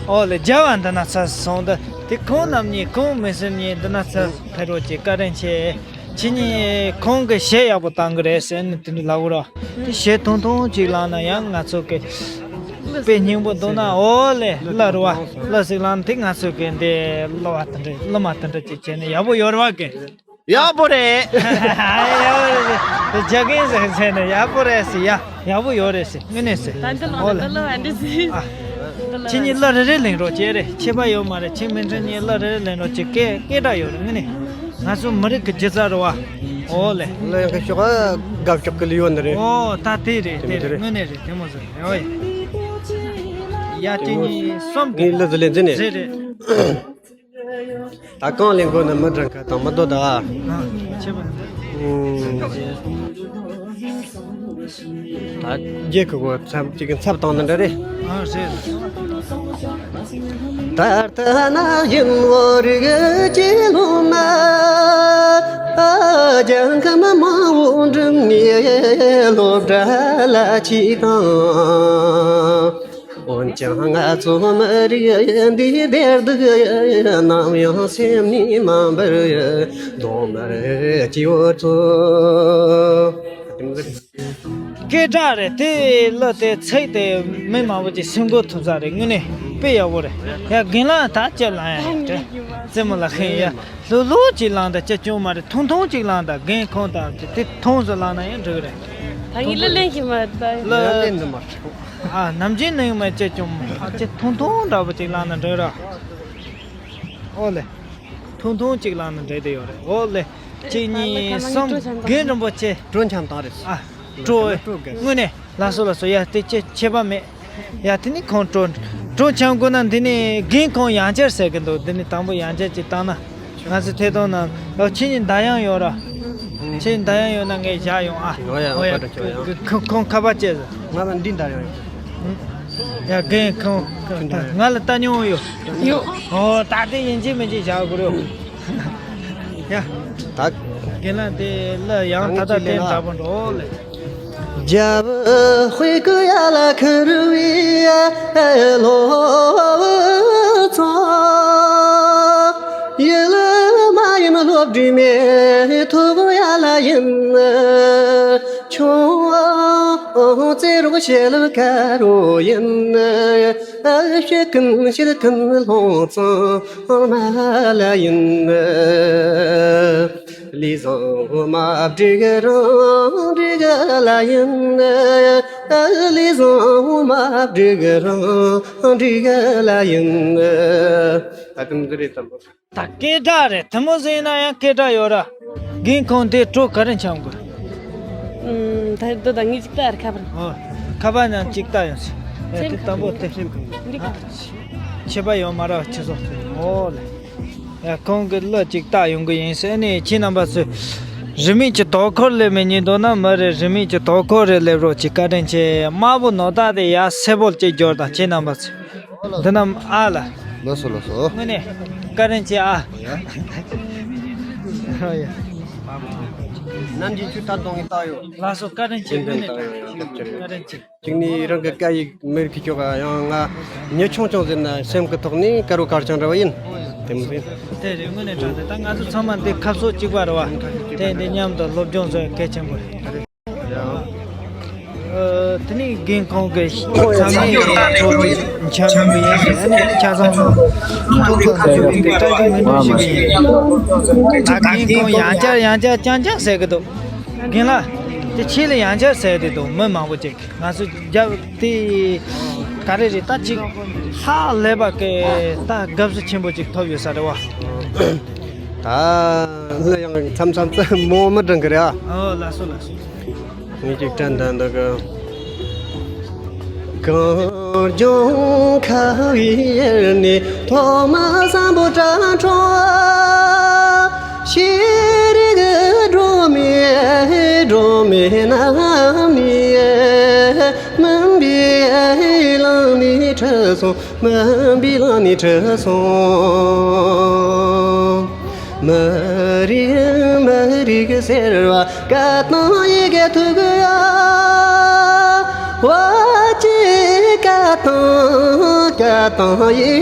ཨོ་ལེ། རྒྱལ་བ་འདི་ན་ཚུར་སོང་དུ་དེ་ཁོང་རྣམ་གཉིས་ཁོང་མི་སེམས་གཉིས་འདི་ན་ཚུར་ཕེབས་རོགས་གྱིས། བཀའ་དྲིན་ཆེ། ཁྱེད་གཉིས་ཁོང་གི་གཞས་ཡག་པོ་བཏང་གི་རེད་ཟེར་ནས་དེ་འདྲ་ལབ་གི་རེད། དེ་གཞས་ཐུང་ཐུང་ཅིག་བླངས་ན་ཡང་ང་ཚོ་གི་དཔེ་སྙིང་པོ་འདུག་ན། ཨོ་ལེ། གླུ་རེད་པ། གླུ་ཞིག་བླངས་ན་དེ་ང་ཚོ་གི་འདི་གླུ་བ་དེ་འདྲ་གླུ་མ་དེ་འདྲ་ཅིག་བྱས་ནས་ཡག་པོ་ཡོད་རེད་པ་གི། ཡག་པོ་རེད། ཡག་པོ་རེད། རྒྱ་རྒན་ཟེར་ཟེར་ནས་ཡག་པོ་རེད་ཟེར། ཡ་ཡག་པོ་ཡོད་རེད་ཟེར། དངོས་གནས་ཟེར། ད་འདི་ལ་ཨོ་ལེ། འདི་ལ་འདི་ལ་ཨ། ཁྱེད་གཉིས་གླུ་རེ་རེ་ལེན་རོགས་བྱེད་རེད། ཁྱད་པར་ཡོད་མ་རེད། ཁྱེད་མི་ཁྲི་གཉིས་གླུ་རེ་རེ་ལེན་རོགས་བྱེད། སྐད་སྐད་གྲགས་ཡོད་རེད། དངོས་གནས་ང་ཚོ་མི་རིགས་ཀྱི་སྒྱུ་རྩལ་རེད་པ། ཨོ་ལེ། གླུ་ཡང་གི་ཤོག་ཨ། དགའ་ཤོག་གི་ལུས་ཡོད་ནི་རེད། ཨོ་ད་དེ་རེད། དེ་རེད། དངོས་གནས་རེད། དེ་མོ་ཟེར་རེད། ཨོ་ཡ། ཡ་ཁྱེད་གཉིས་གསུམ་གི་ངའི་གླུ་ཟིག་ལེན་རྒྱུ་ནས་རེད་རེད། ད་གང་ལེན་དགོས་ན་མི་གྲངས་ཁ་དང་མི་འདོད་ད། ཨ། ཆེ་བ། ཨུམ། ད་རྒྱལ་ཁབ་གོ་ཚབ་ཅིག་གི་ཚབ་བཏང་ནི་འདྲ་རེད། ཨ་རེད། ད་ལྟ་ན་ཡིན་བོད་རིགས་ཀྱི་སློབ་མ། ཨ། རྒྱལ་ཁམས་མང་བོ་འགྲིམ་ནས་སློབ་གྲྭ་ལ་ཆས་དང་། འོན་ཀྱང་ང་ཚོ་མི་རིགས་འདི་བདེ་སྡུག་ནམ་ཡང་སེམས་ནས་མ་འབར། གདོང་དམར་གྱི་འོ་ཚོ། སྐད་གྲགས་རེད། དེ་གླུ་དེ་ཚིག་དེ་མི་མང་པོ་ཅིག་སེམས་འགུལ་ཐུབ་ས་རེད། དངོས་གནས་དཔེ་ཡག་པོ་རེད། ཡ། རྒན་ལགས་ད་ཅི་ལ་ཡ་རེད། རྩེད་མོ་ལ་ཁེངས་ཡ། ལྷོད་ལྷོད་ཅིག་ལངས་དང་ཅི་སྐྱོན་མ་རེད། ཐུང་ཐུང་ཅིག་ལངས་དང་། རྒན་ཁོང་དང་དེ་ཐུང་སུ་ལངས་ན་ཡང་འགྲིག་རེད། ད་ངས་གླུ་ལེན་གྱི་མ་རེད་ད། གླུ་ལེན་འདི་མ་རེད། ཨ། ནམ་རྒྱུན་ནང་མ་ཅི་སྐྱོན་མ། ཨ། ཅི་ཐུང་ཐུང་འདྲ་པོ་ཅིག་ལངས་ན་འགྲིག་ར། ཨོ་ལེ། ཐུང་ཐུང་ཅིག་ལངས་ན་འགྲིག་དེ་ཡོད་རེད། ཨོ་ལེ། གཅིག་གཉིས་གསུམ། རྒན་རིན་པོ་ཆེ། སྤྲོ་འཆམ་བཏང་རེད། ཨ། སྤྲོ། སྤྲོ་དགོས། དངོས་གནས་ལགས་སོ་ལགས་སོ། ཡ། དེ་ཅི་ཁྱད་པར་མེད། ཡ། དེ་ནི་ཁོང་སྤྲོ་སྤྲོ་འཆམ་དགོས་ན་འདི་ནི་རྒན་ཁོང་ཡང་བསྐྱར་ཟེར་གི་འདུག་འདི་ནི་དང་པོ་ཡང་བསྐྱར་ཅིག་བཏང་ན། ང་ཚོ་ཐད་གཏོང་ནང་ལོ། ཁྱེད་གཉིས་མདའ་ཡང་ཡོད་ར། ཁྱེད་གཉིས་མདའ་ཡང་ཡོད་ན་ངས་བཞག་ཡོང་ཨ། ཨོ་ཡ། ཨོ་ཡ། ཁོ་ཁོང་ཁ་པར་བཅད་ཟེར། ང་ལ་འདི་མདའ་ཡང་ཡོད། ཡ། རྒན་ཁོང་ང་ལ་ལྟ་མྱོང་ཡོད། ཡོད། ཨོ། ད་དེ་ཡིན་གཅིག་མིན་གཅིག་བཞག་དགོས་རེད། ཡ། ད་རྒན་ལགས་དེ་གླུ་ཡང་ད་ལྟ་བསྟན་དྲག་པོ་འགྲོ་ལེ། རྒྱབ་དཔེ་ཀུ་ཡ་ལ་ཁུར་བའི་སློབ་ཚོགས། ཡུལ་མ་ཡིན་སློབ་གྲྭའི་མེ་ཐོག་ཡ་ལ་ཡིན། ཆུང་བཙེ་རོགས་ཞལ་དཀར་རོ་ཡིན། ཤི་ཀུན་ཤི་ཀུན་ལྷོང་ཚང་མ་ལ་ཡིན། ལུས་བཟང་མ་བསྒྲིགས་རང་བསྒྲིགས་ལ་ཡིན། ལུས་བཟང་མ་བསྒྲིགས་རང་བསྒྲིགས་ལ་ཡིན། ད་དུང་འདི་རེད་དམ་པོ། ད་སྐད་གྲགས་རེད། དེ་མོ་ཟེར་ན་ཡང་སྐད་གྲགས་ཡོད་ར། རྒན་ཁོང་དེ་སྤྲོ་ག་རེ་འཆམ་དགོས། ཨུམ། ད་འདི་ད་ངས་ཅིག་ལྟ་ར་ཁ་པར། ཨོ། ཁ་པར་ནང་ཅིག་ལྟ་ཡོང་ཟེར། ཨེ། དེ་དམ་པོ་དེ། འདི་ག་ཁྱད་པར་ཡོད་མ་རེད་ཁྱེད་ཚོ། ཨོ་ལེ། ཡ། ཁོང་གི་གླུ་ཅིག་ལྟ་ཡོང་གི་ཡིན་ཟེར་ནས། ཁྱེད་རྣམ་པ་ཚོས་རིས་མེད་ཀྱི་དོ་ཁུར་སླེབས་མི་ཉན་འདུག་ན་མི་རེད། རིས་མེད་ཀྱི་དོ་ཁུར་རེ་སླེབས་རོགས་གྱིས། བཀའ་དྲིན་ཆེ། དམར་པོ་ནོར་བདག་དེ་ཡ་སེར་པོ་ལ་ཅིག་སྦྱོར་དང་། ཁྱེད་རྣམ་པ་ཚོས། འདི་རྣམས་ཨ་ལ། ལགས་སོ་ལགས་སོ། དངོས་གནས་བཀའ་དྲིན་ཆེ་ཨ། ཨོ་ཡ། ཨོ་ཡ། ནམ་རྒྱུན་ཁྱོད་ལྟ་གཏོང་གི་ལྟ་ཡོད། ལགས་སོ། བཀའ་དྲིན་ཆེ། དངོས་གནས་བཀའ་དྲིན་ཆེ། གཅིག་ནི་རང་གི་སྐད་ཡིག་མི་རིགས་ཀྱི་ཁྱོ་ག་ཡང་ང་མྱི་ཆུང་ཆུང་ཟེར་ན་སེམས་ཀྱི་ཐོག་ནས་དཀར་བོ་དཀར་རྐྱང་འདྲ་བ་ཡིན། དེ་མི་ཟེར། དེ་རེད། དངོས་གནས་དྲང་གནས་ད་ང་ཚོ་ཚང་མ་འདི་ཁ་ཕྱོགས་གཅིག་པ་རེད་བ། དེ་འདི་མཉམ་དུ་སློབ་སྦྱོང་བཟོ་ཡ་གལ་ཆེན་པོ་རེད། ཨ། དེ་ནས་རྒན་ཁོང་གི་ཚང་མས་ད་ཚོ་འཆམ་མི་ཡིན་ཟེར་ནས་ཆ་ཚང་ཚང་ཐུགས་ཁུར་ཁ་ཚུགས་ཀྱི་བཀྲ་ཤིས་སྨོན་འདུན་ཞུ་གི་ཡིན། ད་རྒན་ཁོང་ཡང་བསྐྱར་ཡང་བསྐྱར་རྐྱང་རྐྱང་ཟེར་གི་འདུག་རྒན་ལགས། དེ་ཁྱེད་ལ་ཡང་བསྐྱར་ཟེར་གི་འདུག་མི་མང་པོ་ཅིག་ང་ཚོ་རྒྱབ་དེ་ག་རེ་རེད། ད་ཅིག་ཧ་ལས་པ་གི་ད་དགའ་བསུ་ཆེན་པོ་ཅིག་ཐོབ་ཡོད་ས་རེད་བ། ད་ལ་ཡང་མཚམས་མཚམས་ཙི་མོ་མི་འགྲང་གི་རེད་ཨ། ཨོ་ལགས་སོ་ལགས་སོ། ངས་ཅིག་དྲན་དང་འདུག་གི། གངས་ལྗོངས་ཁ་བའི་ཡུལ་ནས་ཐོག་མ་བསམ་པོ་དྲ་འཕྲོ། ཤེས་རིག་སྒྲོན་མེ་སྒྲོན་མེ་རྣམས་ནས། མུན་པའི་ལམ་ནས་ཁྲིད་སོང་། མུན་པའི་ལམ་ནས་ཁྲིད་སོང་། མི་རིགས་མི་རིགས་ཟེར་བ་སྐད་དང་ཡི་གེ་ཐུག་ཡ། བ་ཅི་སྐད་དང་སྐད་དང་ཡི་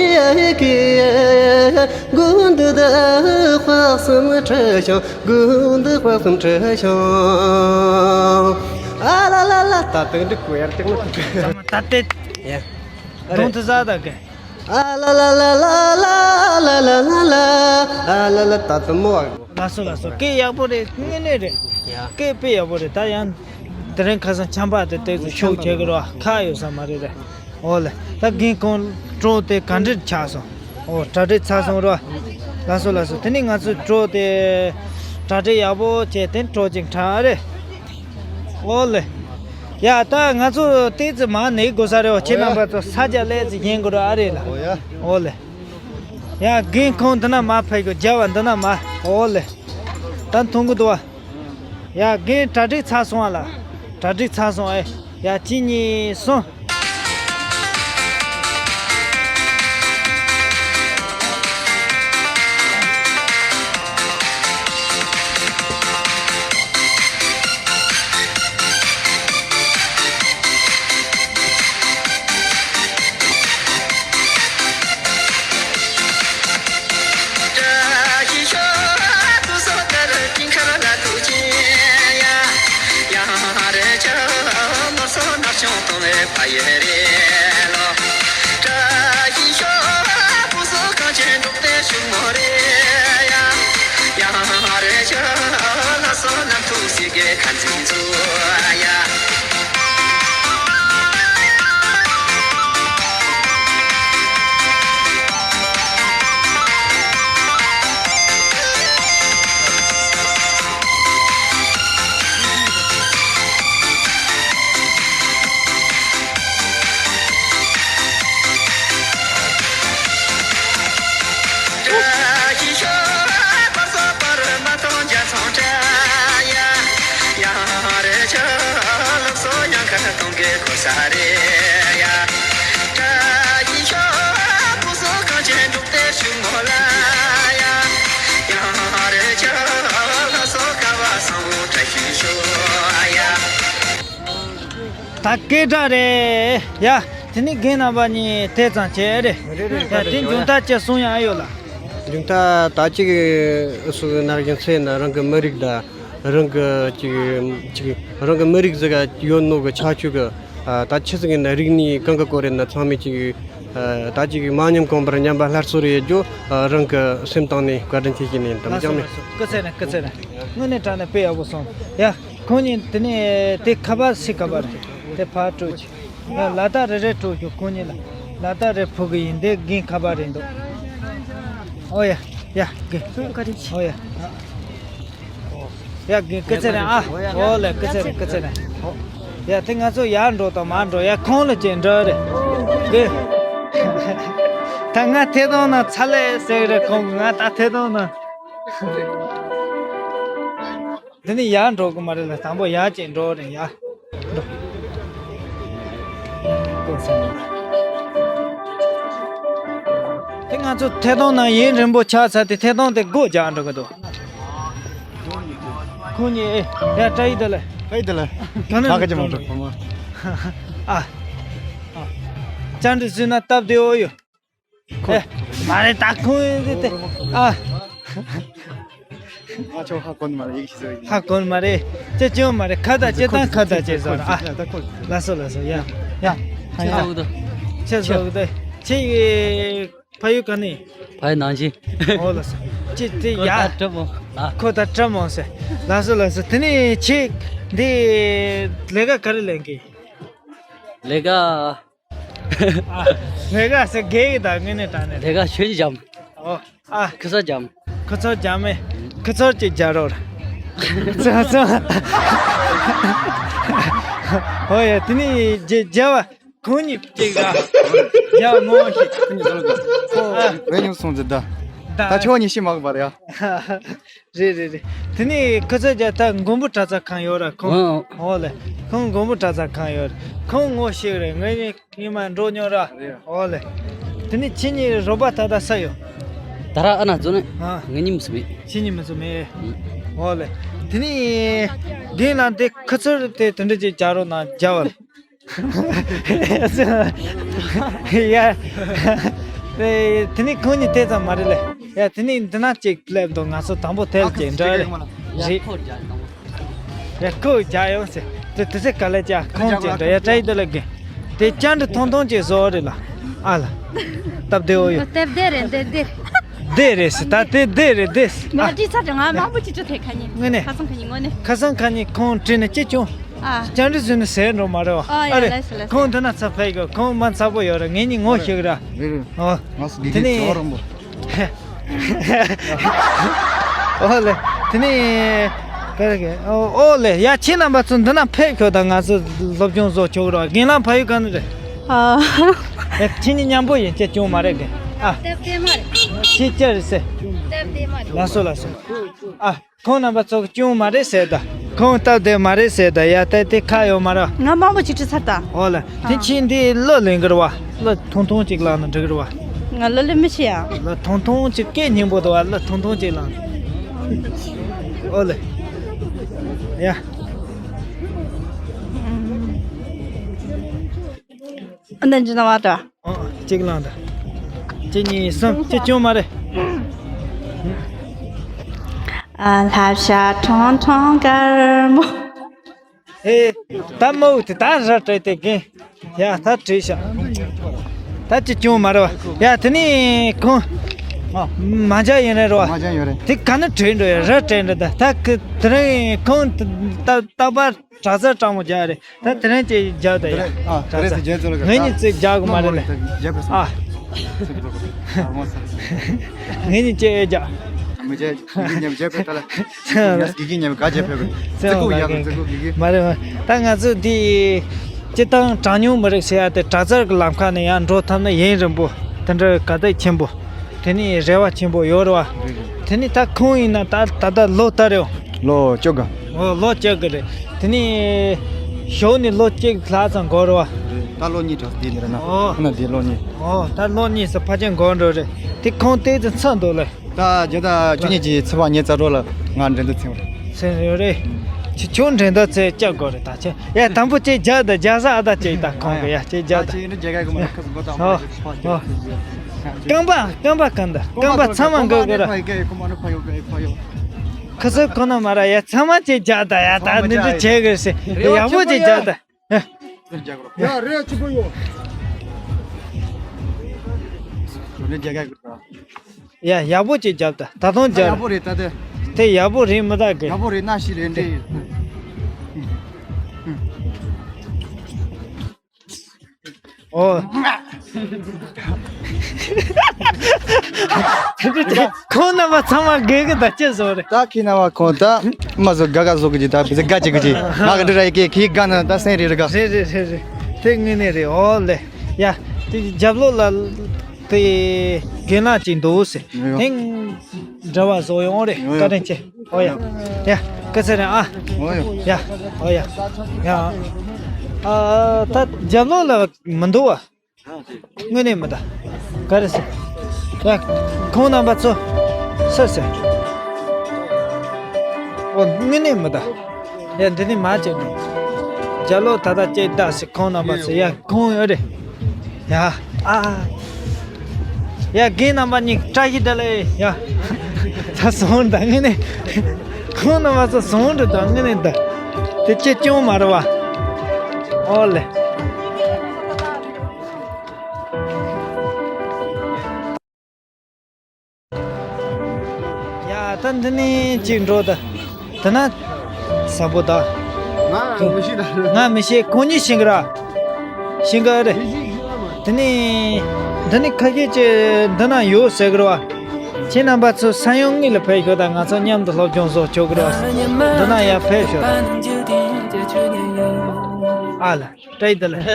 གེ། དགོན་འདི་དག་དཔག་བསམ་འཁྲི་ཤིང་། དགོན་འདི་དཔག་བསམ་འཁྲི་ཤིང་། ཨ་ལ་ལ་ལ། ད་དུང་འདི་གོ་ཡར་ཏེག་ལ། ད་ལྟ་དེ་ཡ། གདོང་དུ་ཟ་ད་གི། ཨ་ལ་ལ་ལ། ཨ་ལ་ལ། ད་དུང་མོ་བ། ལགས་སོ་ལགས་སོ། སྐད་ཡག་པོ་རེད། དངོས་གནས་རེད། ཡ། སྐད་དཔེ་ཡག་པོ་རེད། ད་ཡང་དེ་རིང་ཁ་སང་ཆམ་པ་དེ་ཏོག་ཙམ་ཤུགས་རྒྱག་གི་རེད་བ། ཁག་ཡོད་ས་མ་རེད་རེད། ཨོ་ལེ། ད་རྒན་ཁོང་སྤྲོ་དེ་ག་འདྲས་ཆགས་སོང་། ཨོ། གྲ་སྒྲིག་ཚར་སོང་རེད་བ། ལགས་སོ་ལགས་སོ། དེ་ནས་ང་ཚོ་སྤྲོ་དེ་གྲ་སྒྲིག་ཡག་པོ་བྱས་ཏེ་སྤྲོ་ཅིག་འཁྲབ་རེད། ཨོ་ལེ། ཡ། ད་ང་ཚོ་ཏོག་ཙམ་མར་ནེ་དགོས་ས་རེད་བ། ཁྱེད་རྣམ་པ་ཚོ་ས་རྒྱ་ལས་ཙམ་ཡིན་དགོས་རེད་ཨ་རེད་ལ། ཨོ་ཡ། ཨོ་ལེ། ཡ། རྒན་ཁོང་འདི་ན་མར་ཕེབས་དགོས། རྒྱབ་བ་འདི་ན་མར། ཨོ་ལེ། ད་མཐོང་གི་འདུག་བ། ཡ། རྒན་གྲ་སྒྲིག་ཚར་སོང་ཨ་ལ། གྲ་སྒྲིག་ཚར་སོང་ཨེ། ཡ། གཅིག་གཉིས་གསུམ། ད་སྐད་གྲགས་རེད་ཡ། དེ་ནི་རྒན་རྣམ་པ་གཉིས་དེ་ཙམ་བྱས་རེད། རེད་རེད། ཡ་དེ་མཇུག་མཐའ་ཅིག་གསུང་ཡག་ཡོད་ལ། མཇུག་མཐའ་ད་ཅིག་སུ་ན་རྒྱུ་མཚན་ན་རང་གི་མི་རིགས་དང་རང་གི་ཅིག་ཅིག་རང་གི་མི་རིགས་ཟིག་ག་ཡོད་ནོ་གི་ཆ་ཆུ་གི་ད་ཆི་ཟིག་ཡིན་ན་རིག་གནས་གང་གི་སྐོར་རེད་ན་ཚང་མས་ཅིག་ད་ཅིག་མ་ཉམས་གོང་བར་ཉམས་པ་སླར་གསོ་རེ་ཡོད་རྒྱུ་རང་གི་སེམས་གཏིང་ནས་བཀའ་དྲིན་ཆེ་ཞུ་ནས་དམ་བཅའ་མེད། སྐུ་ཚེ་རིང་། སྐུ་ཚེ་རིང་། དངོས་གནས་དྲང་གནས་དཔེ་ཡག་པོ་སོང་ཡ། ཁོང་གཉིས་དེ་ནས་དེ་ཁ་པར་སི་ཁ་པར་དེ་ཕར་སྤྲོད་ཅིག་ཡ་ལ་དྭགས་རེ་རེ་སྤྲོད་ཤོག་ཁོང་གཉིས་ལ་ལ་དྭགས་རེ་ཕུལ་གི་ཡིན། དེ་རྒན་ཁ་པར་རེད་འདུག་ཨོ་ཡ་ཡ་རྒན། ཨོ་ཡ། ཡ་རྒན་སྐུ་ཚེ་རིང་ཨ། ཨོ་ལེ་སྐུ་ཚེ་རིང་། སྐུ་ཚེ་རིང་། ཡ་དེ་ང་ཚོ་ཡར་འགྲོ་དང་མར་འགྲོ་ཡ་ཁོང་ལ་ཅིག་འདྲི་རེད་རྒན། ད་ང་ཐད་གཏོང་ནང་ཚ་ལས་ཟེར་རེད། ཁོང་གིས་ང་ད་ཐད་གཏོང་ནང་། འདི་ནི་ཡར་འགྲོ་གི་མ་རེད་ལ། དང་པོ་ཡར་ཅིག་འགྲོ་རེད་ཡ། འགྲོ། དེ་ང་ཚོ་ཐད་གཏོང་ནང་ཡུན་རིང་པོ་ཆགས་ཚར་ཏེ་ཐད་གཏོང་དེ་སྒོ་རྒྱག་འགྲོ་གི་འདུག་ཁོང་གཉིས་ཨེ་ཡ་བཀྲ་ཤིས་བདེ་ལེགས། བཀྲ་ཤིས་བདེ་ལེགས། ག་ནས་ཁ་ཁ་ཅི་མ་འགྲོ་ཕ་མ། ཨ། ཨ། བཅར་འདྲི་ཞུས་ན་སྟབས་བདེ་བོ་ཡོད། ཁོ། ཨེ། མ་རེད་ད་ཁོང་ཡིན་ཏེ། ཨ། ང་ཚོ་ཧ་གོ་ནི་མ་རེད། ཡིག་ཤེས་ཟེར་བ་ཡིན། ཧ་གོ་ནི་མ་རེད། ཅི་བྱུང་མ་རེད། ཁ་བརྡ་ཅི་བཏང་ཁ་བརྡ་ཅི་བཟོ་ར། ཨ། ལགས་སོ་ལགས་སོ། ཡ་ཡ། ཁྱེད་ཚོ་གི་དོ། ཁྱེད་ཚོ་གི་དོ། ཁྱེད་ཀྱི་ཕ་ཡུལ་ག་ནས། ཕ་ཡུལ་ནང་ཆེན། ཨོ་ལགས་སོ། ཅི་དེ་ཡ། ཁོ་ད་བཀྲ་མོ། ཨ། ཁོ་ད་བཀྲ་མོ་ཟེར། ལགས་སོ་ལགས་སོ། དེ་ནས་ཁྱེད་འདི་ལས་ཀ་ག་རེ་ལས་ཀྱི། ལས་ཀ། ཨ། ལས་ཀ་ཟེར་དགོས་ཀྱི་ད་དངོས་གནས་དྲང་གནས། ལས་ཀ་ཆོས་ཀྱི་འཇམ། ཨོ། ཨ། ཁུ་ཚུར་འཇམ། ཁུ་ཚུར་འཇམ་མེ། ཁུ་ཚུར་གཅིག་རྒྱག་རོགས། ཁུ་ཚུར་ཚུར། ཨོ་ཡ། དེ་ནས་རྒྱ་རྒྱ་བ་ཁོང་གཉིས་གཅིག་ར། རྒྱ་བ་མོ་ཞིག་ཁོང་གཉིས་ཟོ་ལ་གོ། ཨ། རེ་ཉུང་སོང་ཟེར་ད། ད་ད་ཁྱོད་གཉིས་ཤི་མ་གི་པ་རེད་ཡ། རེད་རེད་རེད། དེ་ནས་ཁུ་ཚུར་རྒྱག་ད་མགོན་པོ་གྲྭ་ཚང་གང་ཡོད་ར་ཁོང་། ཨོ་ལེ། ཁོང་མགོན་པོ་གྲྭ་ཚང་གང་ཡོད་ར། ཁོང་ངོ་ཤེས་རེད། ངས་ནི་ཉི་མ་འགྲོ་མྱོང་ར། རེད། ཨོ་ལེ། དེ་ནི་ཁྱེད་གཉིས་རོགས་པ་ད་ལྟ་ས་ཡོད། ད་ར་ཨ་ན་ཛོ་ནི། ཨ། ང་གཉིས་མི་སུ་མེད། ཁྱེད་གཉིས་མི་སུ་མེད། ཨོ་ལེ། དེ་ནི་རྒན་ལགས་འདི་ཁུ་ཚུར་དེ་དེ་འདྲ་ཅིག་རྒྱག་རོགས་གནང་རྒྱ་བ། ཡ། དེ་ནི་ཁོང་གཉིས་དེ་ཙམ་མ་རེད་ལེ། ཡ་དེ་ནི་འདི་ན་ཅིག་སླེབས་འདུག་ང་ཚོ་དང་པོ་ཐལ་ཅིག་འདྲ་རེད། རེད། ཡ་ཁོ་རྒྱ་ཡོང་ཟེར། དེ་དེ་ཚེ་ག་ལེ་ཅག་ཁོང་ཅན་འདྲ་ཡ་བཀྲ་ཤིས་བདེ་ལེགས་རྒན། དེ་བཅར་འདྲི་ཐུང་ཐུང་ཅིག་བཟོ་རེད་ལ། ཨ་ལ། སྟབས་བདེ་བོ་ཡོད། སྟབས་བདེ་རེད་བདེ་བདེ། བདེ་རེད་ཟེར་ད་དེ་བདེ་རེད་བདེ་ཟེར། ང་ཨ། བྲིས་ཚར་ང་མང་པོ་ཅིག་བྲིས་ཐེ་ཁ་ཉིན། དངོས་གནས། ཁ་སང་ཁ་ཉིན་དངོས་གནས། ཁ་སང་ཁ་ཉིན་ཁོང་བྲིས་ནས་ཅི་བྱུང་། ཨ། བཅར་འདྲི་བཟོས་ནས་ཟེར་འགྲོ་མ་རེད་བ། ཨ་ཡ་ཨ་རེད། ལགས་སོ་ལགས་སོ། ཁོང་འདི་ན་ཚ་ཕེབས་གི་ཁོང་མ་ཚ་པོ་ཡོད་རེད། ངེད་གཉིས་ངོ་ཤེས་གི་ར། རེད་རེད། ཨོ། ང་སུ་དེ་དེ་ནས་ནས་ཇོ་རམ་པོ། ཨོ་ལེ། དེ་ནས་ག་རེ་གི་ཨོ་ཨོ་ལེ། ཡ་ཁྱེད་རྣམ་པ་ཚོ་འདི་ན་ཕེབས་ཁྱོད་དང་ང་ཚོ་སློབ་སྦྱོང་བཟོ་ཆོག་རོགས། རྒན་ལགས་ཕ་ཡུལ་ག་ནས་རེད། ཨ། ཨེ་ཁྱེད་གཉིས་མཉམ་པོ་ཡིན་ཅེས་ཅུང་མ་རེད་གི། ཨ། སྟབས་བདེ་མ་རེད། ཁྱེད་ཅི་རེད་ཟེར། སྟབས་བདེ་མ་རེད། ལགས་སོ་ལགས་སོ། ཨ། ཁོང་རྣམ་པ་ཚོ་གི་ཅུང་མ་རེད་ཟེར་ད། ཁོང་སྟབས་བདེ་མ་རེད་ཟེར་ད། ཡ་ད་དེ་ཁ་ཡོད་མ་ར། ང་མང་པོ་ཅིག་བྲིས་ཚར་ད། ཨོ་ལ། དེ་ཨ། ཕྱིན་འདི་གླུ་ལེན་གི་རེད་བ། གླུ་ཐུང་ཐུང་ཅིག་བླངས་ན་འགྲིག་གི་རེད་བ། ང་གླུ་ལེན་མི་ཤེས་ཡ། གླུ་ཐུང་ཐུང་ཅིག་སྐད་སྙན་པོ་འདུག་བ། གླུ་ཐུང་ཐུང་ཅིག་བླངས། ཨོ་ལ། ཡ། ཨ་ནི་འཇི་ན་བ་ད། ཨོ། གཅིག་བླངས་ད། གཅིག་གཉིས་གསུམ། གཅིག་བྱུང་མ་རེད། ཨ། ལྷ་བྱ་ཁྲུང་ཁྲུང་དཀར་མོ། ཨེ། ད་མོ་དེ་ད་ར་སྤྲད་དེ་རྒན། ཡ་ད་བྲིས་ཤག་ད་གཅིག་བྱུང་མ་རེད་བ། ཡ་དེ་ནས་ཁོང་། ཨ། མ་འཇག་ཡིན་རེད་རོ། མ་འཇག་ཡོད་རེད། དེ་ག་ནས་དྲན་འགྲོ་ཡ་ར་དྲན་འགྲོ་ད་ད་གི་དེ་རིང་ཁོང་ད་ད་པར་གྲྭ་ས་སྤྲང་མོ་རྒྱག་རེད། ད་དེ་རིང་ཅིག་རྒྱག་ད་ཡ། དེ་རིང་ཨ་དེ་རིང་ཚེ་རྒྱལ་ཚོ་ལ་ངེད་གཉིས་ཚེ་རྒྱག་གི་མ་རེད་ལེ། རྒྱག་དགོས་ཨ། ངེད་གཉིས་ཅིག་རྒྱག་མི་རྒྱག་གི་གི་ཉམས་རྒྱག་དགོས་ད་ལ། ངེད་གཉིས་ཉམས་ག་རྒྱག་ཕེབས་གི་ཚེ་ཚེ་གོ་ཡག་གི་ཚེ་གོ་གི་གི་མ་རེད་མ། ད་ང་ཚོ་འདི་སྤྱི་བཏང་གྲངས་ཉུང་མི་རིགས་ཟེར་ཡ་དེ་གྲྭ་ས་གི་ལམ་ཁ་ནས་ཡང་འགྲོ་ཐུབ་ན་ཡུན་རིང་པོ། དེ་འདྲ་དགའ་སྡུག་ཆེན་པོ། དེ་ནས་རེ་བ་ཆེན་པོ་ཡོད་རེད་བ། དེ་ནས་ད་ཁོང་ཡིན་ན་ད་ད་ལྟ་ལོ་ལྟར་ཡོད། ལོ་བཅོ་དགུ། ཨོ་ལོ་བཅོ་དགུ་རེད། དེ་ནས་ཞོགས་ནས་ལོ་གཅིག་ལྷག་ཙམ་འགོར་རེད་བ། ད་ལོ་གཉིས་གྲངས་སུ་བསྡད་ནི་རེད་ན། ཨོ། ཁོ་ན་བསྡད་ལོ་གཉིས། ཨོ་ད་ལོ་གཉིས་སུ་ཕལ་ཆེར་འགོར་འགྲོ་རེད། དེ་ཁོང་ཏོག་ཙམ་ཚུར་འདུག་ལེ། ད་རྒྱ་ད་ཁྱོད་གཉིས་ཀྱི་ཚེ་དཔག་ཉེ་རྩ་འགྲོ་ལ་ང་འགྲན་བསྡུར་ཚེ་བ། ཚེ་ཡོད་རེད། ཁྱོད་ཁྱོད་འགྲན་བསྡུར་ཚེ་བཅར་དགོས་རེད་ད་ཁྱོད། ཡ་དང་པོ་ཅིག་རྒྱག་ད་རྒྱག་ས་ཨ་ད་ཅིག་ད་ཁོང་གི་ཡ་ཅིག་རྒྱག་ད། ཨོ་ཨོ། རྐང་པ་རྐང་པ་གང་ད་རྐང་པ་ཚང་མ་འགོ་དགོས་ར། ཁ་སང་ཁོ་ན་མ་ར་ཡ་ཚང་མ་ཅིག་རྒྱག་ད་ཡ་ད་འདི་འདྲ་བྱེད་དགོས་ཟེར་ཡག་པོ་ཅིག་རྒྱག་ད། ཡ་རེད་ཆི་པོ་ཡོད། ཡ་ཡག་པོ་ཅིག་རྒྱབ་ད་ད་དུང་རྒྱབ། ཡག་པོ་རེད་ད་དེ། དེ་ཡག་པོ་རེད་མི་ད་གི། ཡག་པོ་རེད་ན་ཤི་རེད་འདྲེ། ཨོ། ཁོང་རྣམ་པ་ཚང་མ་དགེ་གི་ད་ཅི་བཟོ་རེད། ད་ཁྱེད་རྣམ་པ་ཁོང་ད་མ་བཟོ་དགའ་དགའ་བཟོ་གི་ཅི་ད་བི་ཟི་དགའ་ཅིག་གི་ཅི་ང་གི་འདི་ར་ཡི་གེ་ཁྱི་དགའ་ན་ད་སེང་རེད་རེད་ག་རེད་རེད་རེད་རེད། དེ་དངོས་གནས་རེད་ཨོ་ལེ། ཡ། དེ་རྒྱབ་ལོགས་ལ་དེ་རྒན་ལགས་ཅིག་འདུག་ཟེར། ཡོ་ཡོ། ཐེངས་འདྲ་བ་བཟོ་ཡོང་རེད། ཡོ་ཡོ། བཀའ་དྲིན་ཆེ། ཨོ་ཡ། ཡ། སྐུ་ཚེ་རིང་ཨ། ཨོ་ཡ། ཡ། ཨོ་ཡ། ཡ། ཨ། ད་རྒྱབ་ལོགས་ལ་མི་འདུག་བ། དངོས་གནས་མི་འདུག་ག་རེ་ཟེར། ཡ། ཁོང་རྣམ་པ་ཚོ། སུ་ཟེར། ཨོ་དངོས་གནས་མི་འདུག་ཡ་འདི་ནི་མ་བྱེད་ནོ། རྒྱ་ལོ་ད་ལྟ་ཅེ་ད་སི་ཁོང་རྣམ་པ་ཚོ་ཡ་ཁོང་ཡོད་རེད། ཡ། ཨ། ཡ་རྒན་རྣམ་པ་གཉིས་བཀྲ་ཤིས་བདེ་ལེགས་ཡ། ད་སོང་ད་ངས་ནི། ཁོང་རྣམ་པ་ཚོ་སོང་འགྲོ་ད་ངས་ནི་ད། དེ་ཅེ་ཅུང་མ་རེད་བ། ཨོ་ལེ། ཡ་ད་འདི་ནས་ཅིག་འགྲོ་ད། དེ་ན། ས་པོ་ད། ང་མི་ཤེས་ད། ང་མི་ཤེས་ཁོང་གཉིས་ཤེས་གི་ར། ཤེས་གི་རེད། དེ་ནས། འདི་ནས་ཁ་ཤས་ཅིག་འདི་ན་ཡོད་ཟེར་གི་ར་བ། ཁྱེད་རྣམ་པ་ཚོ་ས་ཡོམ་དངོས་ལ་ཕེབས་ཤོག་ད་ང་ཚོ་མཉམ་དུ་སློབ་སྦྱོང་བཟོ་ཆོག་གི་ར་བ། འདི་ན་ཡར་ཕེབས་ཤོག་ད། ཨ་ལ། བཀྲ་ཤིས་བདེ་ལེགས།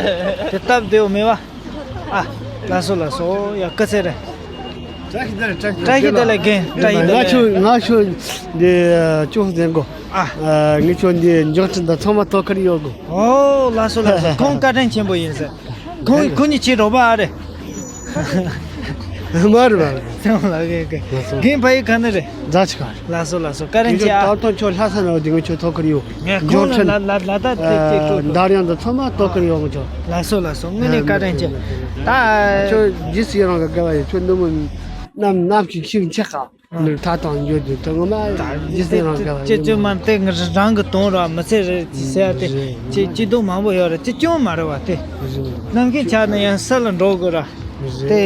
དེ་སྟབས་བདེ་བོ་མེད་བ། ཨ། ལགས་སོ་ལགས་སོ་ཡ་སྐུ་ཚེ་རིང་། བཀྲ་ཤིས་བདེ་ལེགས་རྒན། བཀྲ་ཤིས་བདེ་ལེགས། ང་ཁྱོད་ང་ཁྱོད་འདི་ཅོག་ཟེར་གོ། ཨ། ངས་ཁྱོད་འདི་འབྱོར་འཕྲིན་དང་ཚང་མ་ཐོག་ཁར་ཡོད་གོ། ཨོ་ལགས་སོ་ལགས་སོ་ཁོང་བཀའ་དྲིན་ཆེན་པོ་ཡིན་ཟེར། ཁོང་ཁོང་གཉིས་ཁྱེད་རོགས་པ་ཨ་རེད། མ་རེད་མ་རེད། ཚང་མ་ལ་གི་གི། ལགས་སོ། རྒན་ཕ་ཡུལ་ག་ནས་རེད། རྫ་ཆུ་ཁ་རེད། ལགས་སོ་ལགས་སོ་བཀའ་དྲིན་ཆེ་ཨ། ད་ལྟ་ཁྱོད་ལྷ་ས་ནས་འདི་ངས་ཁྱོད་ཐོག་ཁར་ཡོད། ངས་ཁོང་ལ་འབྱོར་འཕྲིན་ལ་ལ་ལ་ད་དེ་དེ་ཨ། ཁྱོད་འདར་ཡང་དུ་ཚང་མ་ཐོག་ཁར་ཡོད་ངས་ཁྱོད། ལགས་སོ་ལགས་སོ་དངོས་གནས་བཀའ་དྲིན་ཆེ། ད། ཁྱོད་རྗེས་སུ་ཡི་རང་གི་དགའ་བ་ཡོད་ཁྱོད་འདི་མོ། ནམ་ནམ་ཞིག་ཤིག་ཆག་ག་ཨ། འདིར་ཐག་དང་འགྱོད་དུ་དུ་ངོ་མ་རྗེས་སུ་རང་དགའ་བ་ཅི་ཅི་མ་དེ་ང་རང་གི་དོན་ར་མི་ཚེ་རེད་ཟེར་ཡ་དེ་རེད། ཅི་ཅི་དོན་མང་པོ་ཡོད་རེད་ཅི་ཅུང་མ་རེད་བ་དེ། རེད། ནམ་མཁའི་ཆ་ནས་ཡང་ས་ལ་འགྲོ་དགོས་ར། རེད། དེ་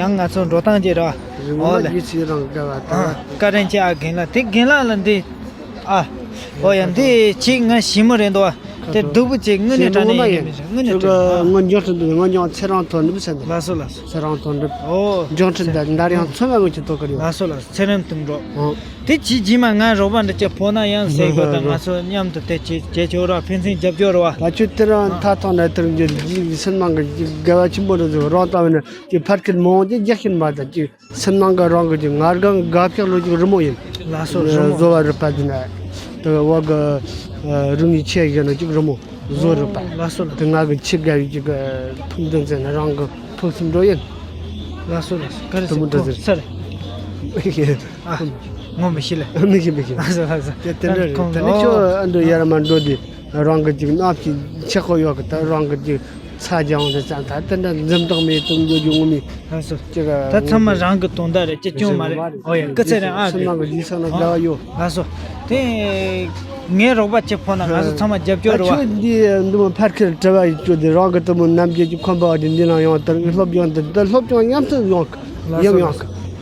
ཡང་ང་ཚོ་འགྲོ་སྟངས་ཅི་ར། རེད་ངོ་ཨོ་མ་ལེ། རྗེས་སུ་རང་དགའ་བ་ཨ། དང་། བཀའ་དྲིན་ཆེ་ཨ་རྒན་ལགས་དེ་རྒན་ལགས་ལ་འདི། ཨ། ཨོ་ཡ་འདི་ཅིག་ང་ཞི་མོ་རེད་འདུག་བ། དེ་སྡུག་པོ་ཅིག་དངོས་གནས་དྲང་གནས་ཡིན་མི་ཞིག་དངོས་གནས་དྲང་གནས། ང་འབྱོར་ཚུལ་འདུག་ང་ཉང་ཚེ་རིང་དོན་གྲུབ་ཟེར་འདུག་ལགས་སོ་ལགས་སོ། ཚེ་རིང་དོན་གྲུབ། ཨོ། འབྱོར་འཕྲིན་དང་འདར་ཡང་ཚོད་མ་ངོ་ཆེ་ཐོག་གི་རེད། ལགས་སོ་ལགས་སོ་ཚེ་རིང་དོན་གྲུབ། ཨོ། དེ་ཅི་ཇི་མ་ང་རོགས་པ་འདྲ་ཅིག་ཕོ་ན་ཡང་ཟེར་དགོས་ད་ང་ཚོ་མཉམ་དུ་དེ་ཅི་བྱེད་ཆོག་ར་ཕན་ཚུན་རྒྱབ་སྐྱོར་ར་བ། ད་ཁྱོད་དེ་རང་ཐག་ཐག་ནས་དེར་འགྱོ་ལི་སེམས་ནང་གི་དགའ་བ་ཆེན་པོ་རེད་ཟེར་རང་ལྟ་བ་ནས་ཀྱི་ཕར་ཁེར་མང་ཅིག་རྒྱག་ཤེས་མ་ད་ཀྱི། སེམས་ནང་གི་རང་གི་ཀྱི་ང་རྒན་དགའ་ཕྱག་ལོ་ཅིག་རི་མོ་ཡིན། ལགས་སོ་རི་མོ། བཟོ་བ་རི་པ་དེ་ན། དེ་བ་གི་རི་ངའི་ཆེ་ཡིན་ནོ་ཅིག་རི་མོ་བཟོ་རི་པ། ལགས་སོ་ལགས། དེ་ང་གི་ཆེ་དགའ་བའི་ཅིག་ཕུགས་འདུན་ཟེར་ན་རང་གི་ཕུགས་སུ་འགྲོ་ཡིན། ལགས་སོ་ལགས་སོ་ག་རེ་དེ་མོ་འདྲ་ཟེར། ཟེར། ཨ། ངོ་མི་ཤེས་ལ། མི་ཤེས་མི་ཤེས། ལགས་སོ་ལགས་སོ། དེ་དེ་འདྲ་རེད་ཁོང་དེ་ནི་ཁྱོད་ཨ་འདྲ་ཡར་མར་འགྲོ་དེ་རང་གི་ཅིག་རྣམ་ཤེས་ཆེ་ཁོ་ཡོད་གི་ད་རང་གི་ཅིག་ཚ་རྒྱང་དུ་ཙམ་ད་དེ་འདྲ་འཛུམ་མདངས་མེད་དུ་འགྱོ་རྒྱུ་ངོ་མི། ལགས་སོ། ཅི་ག་ད་ཚང་མ་རང་གི་དོན་དག་རེད་ཅི་སྐྱོན་མ་རེད། ཨོ་ཡ་སྐུ་ཚེ་རིང་ཨ་སེམས་ནང་གི་ཡིད་ཚང་ན་དགའ་བ་ཡོད། ལགས་སོ། དེ་ངའི་རོགས་པ་ཅི་ཕོ་ན་ང་ཚོ་ཚང་མ་རྒྱབ་སྐྱོར་རེད་བ། ཁྱོད་འདི་འདི་མོ་ཕར་ཁེར་བྲེལ་བ་ཡི་ཅོ་འདི་རང་གི་དུ་མོ་ནམ་རྒྱལ་གྱི་ཁོམ་པ་བ་འདི་འདི་ལ་ཡོང་དར་གི་སློབ་སྦྱོང་འདི་འདི་སློབ་སྦྱོང་ཉམས་སུ་ཡོང་གི་ཡང་ཡོང་གི།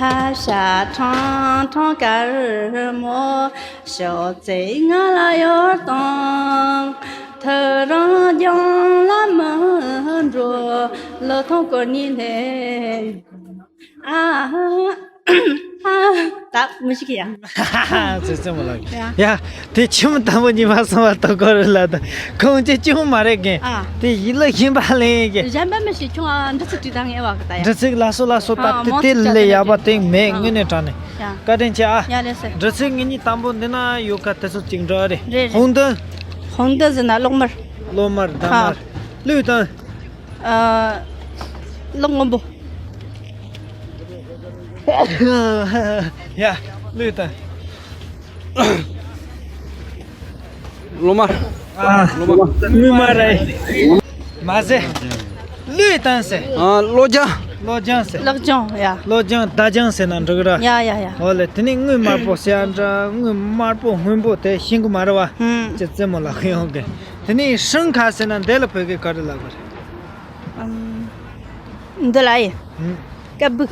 ཐ་ཤ་ཁྲང་ཁྲང་དཀར་མོ། ཤོག་ཙེ་ང་ལ་ཡོད་དང་། ཐུ་རང་རྒྱང་ལ་མི་འགྲོ། ལོ་ཐོང་གོ་ནི་ལེ། ཨ་ཨ་ད་མི་ཤི་ཀི་ཡ། ཙེ་ཙེ་མོ་ལགས། ཡ། ཡ། དེ་ཁྱིམ་དང་པོ་གཉིས་པ་གསུམ་པ་དོ་གོ་རེ་ལ་ད་ཁོང་ཅི་ཅུང་མ་རེད་གན། ཨ། དེ་ཡིད་ལ་ཤིན་པ་ལེན་གི། གཞན་པ་མི་ཤེས་ཁྱོད་ཨ་འདྲི་ཚིག་བྲིས་དང་ངེས་བ་གི་ད་ཡ། འདྲི་ཚིག་ལ་སོ་ལ་སོ་ད་ཨ་དེ་མང་དེ་ཚིག་ལས་ཡག་པ་དེ་མེད་ཨ་དངོས་གནས་དྲང་ནས། ཡ། བཀའ་དྲིན་ཆེ་ཨ། ཡ་ལེ་སེ། འདྲི་ཚིག་ངེད་གཉིས་དང་པོ་འདི་ན་ཡོད་ཀ་དེ་ཚོ་གཅིག་འདྲ་རེད། རེད་རེད། ཧོང་ཏུ། ཧོང་ཏུ་ཟེར་ན་གློག་དམར། གློག་དམར་འདབ་ཨ་དམར། བློས་བཏང་། ཨ། གློག་སྔོན་པོ། ཡ། བློས་བཏང་། གློག་དམར། ཨ། གློག་དམར། དངུལ་དམར་རེད། མ་ཟེར། བློས་བཏང་ཟེར། ཨ། གློག་ལྗང་། གློག་ལྗང་ཟེར། གློག་ལྗང་ཡ། གློག་ལྗང་མདའ་ལྗང་ཟེར་ན་འགྲིག་ར། ཡ་ཡ་ཡ། འོ་ལེ། དེ་ནས་དངུལ་དམར་པོ་ཟེར་ཡ་འདྲ། དངུལ་དམར་པོ་སྔོན་པོ་དེ་ཤེས་གི་མ་རེད་བ། ཧུམ། ཅི་རྩེད་མོ་ལ་ཧུ་ཡོང་གི། དེ་ནས་ཧྲང་ཁ་ཟེར་ན་འདི་ལ་བོད་སྐད་ག་རེ་ལབ་དགོས་རེད། ཨམ། འདི་ལ་ཡིན། ཨུམ། ཀ་བུ།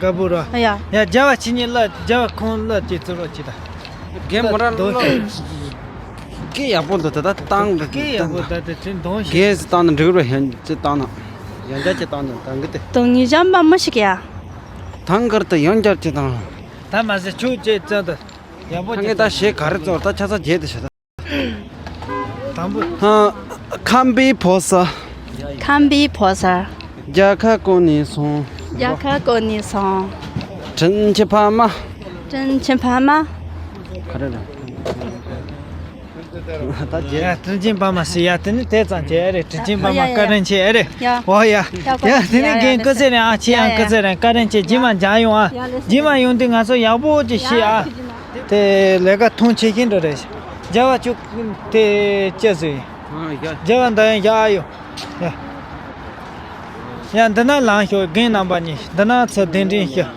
ཀ་བུ་ར། ཡ། ཡ། རྒྱལ་བ་ཁྱེད་གཉིས་ལ་རྒྱལ་བ་ཁོང་ལ་ཅིག་བརྩི་རོགས་གྱིས་ད། རྒན་མོ་ར་ལོ། སྐད་ཡག་པོ་འདུག་ད་ད་བཏང་གི། སྐད་ཡག་པོ་ད་ད་ཅིག་འདོན་ཤིག། རྒན་ཟེར་བཏང་ན་འགྲིག་རོ། ཡང་ཅིག་བཏང་ན། ཡང་བསྐྱར་ཅིག་བཏང་ན་ད་གི་དེ། དང་ཉི་ཞག་མ་མ་ཞིག་ཡ། ཐང་དཀར་དུ་ཡང་བསྐྱར་ཅིག་བཏང་། ད་མ་ཟེར་ཆུ་ཅིག་བཙན་དུ། ཡག་པོ་ཐང་གི་ཅིག་ད་བཏང་། ཞེ་ག་རེ་ཚོར་ད་ཆ་ཚ་རྒྱས་དུ་ཞེ་ད། དང་པོ། ཧ། ཁམས་པའི་ཕོ་གསར། ཁམས་པའི་ཕོ་གསར། རྒྱལ་ཁ་བསྐོར་ནས་སོང་། རྒྱལ་ཁ་བསྐོར་ནས་སོང་། དྲིན་ཆེན་ཕ་མ། དྲིན་ཆེན་ཕ་མ། ག་རེ་རེད། ད་རྒྱལ། ཡ། དྲིན་ཆེན་ཕ་མ་ཟེར་ཡ། དེ་ནི་དེ་ཙམ་གྱི་ཨེ་རེད། དྲིན་ཆེན་ཕ་མ། ཡ་ཡ་ཡ། བཀའ་དྲིན་ཆེ་ཨེ་རེད། ཡ། འོ་ཡ། ཡ་ཡ། དེ་ནི་ཡ་ཡ། རྒན་སྐུ་ཚེ་རིང་ཨ། ཁྱེད་ཡང་། ཡ་ཡ། སྐུ་ཚེ་རིང་། བཀའ་དྲིན་ཆེ། རྗེས་མ་མཇལ་ཡོང་ཨ། ཡ་ལེ། རྗེས་མ་ཡོང་དུས་ང་ཚོ་ཡག་པོ་ཅིག་བཤད་ཨ། ཡ་ཡ། དེ་ལས་ཀ་མཐོང་ཆེ་ཤིན་ཏུ་རེད། རྒྱལ་བ་ཅུ་དེ་ཅི་ཟེར། ཨ་ཡ། རྒྱལ་བ་འདི་ཡང་ཡག་ཨ་ཡོ། ཡ། ཡ། འདི་ན་ལངས་ཤོག་རྒན་རྣམ་པ་གཉིས། འདི་ན་ཚུར་གདན་འདྲེན་ཞུ།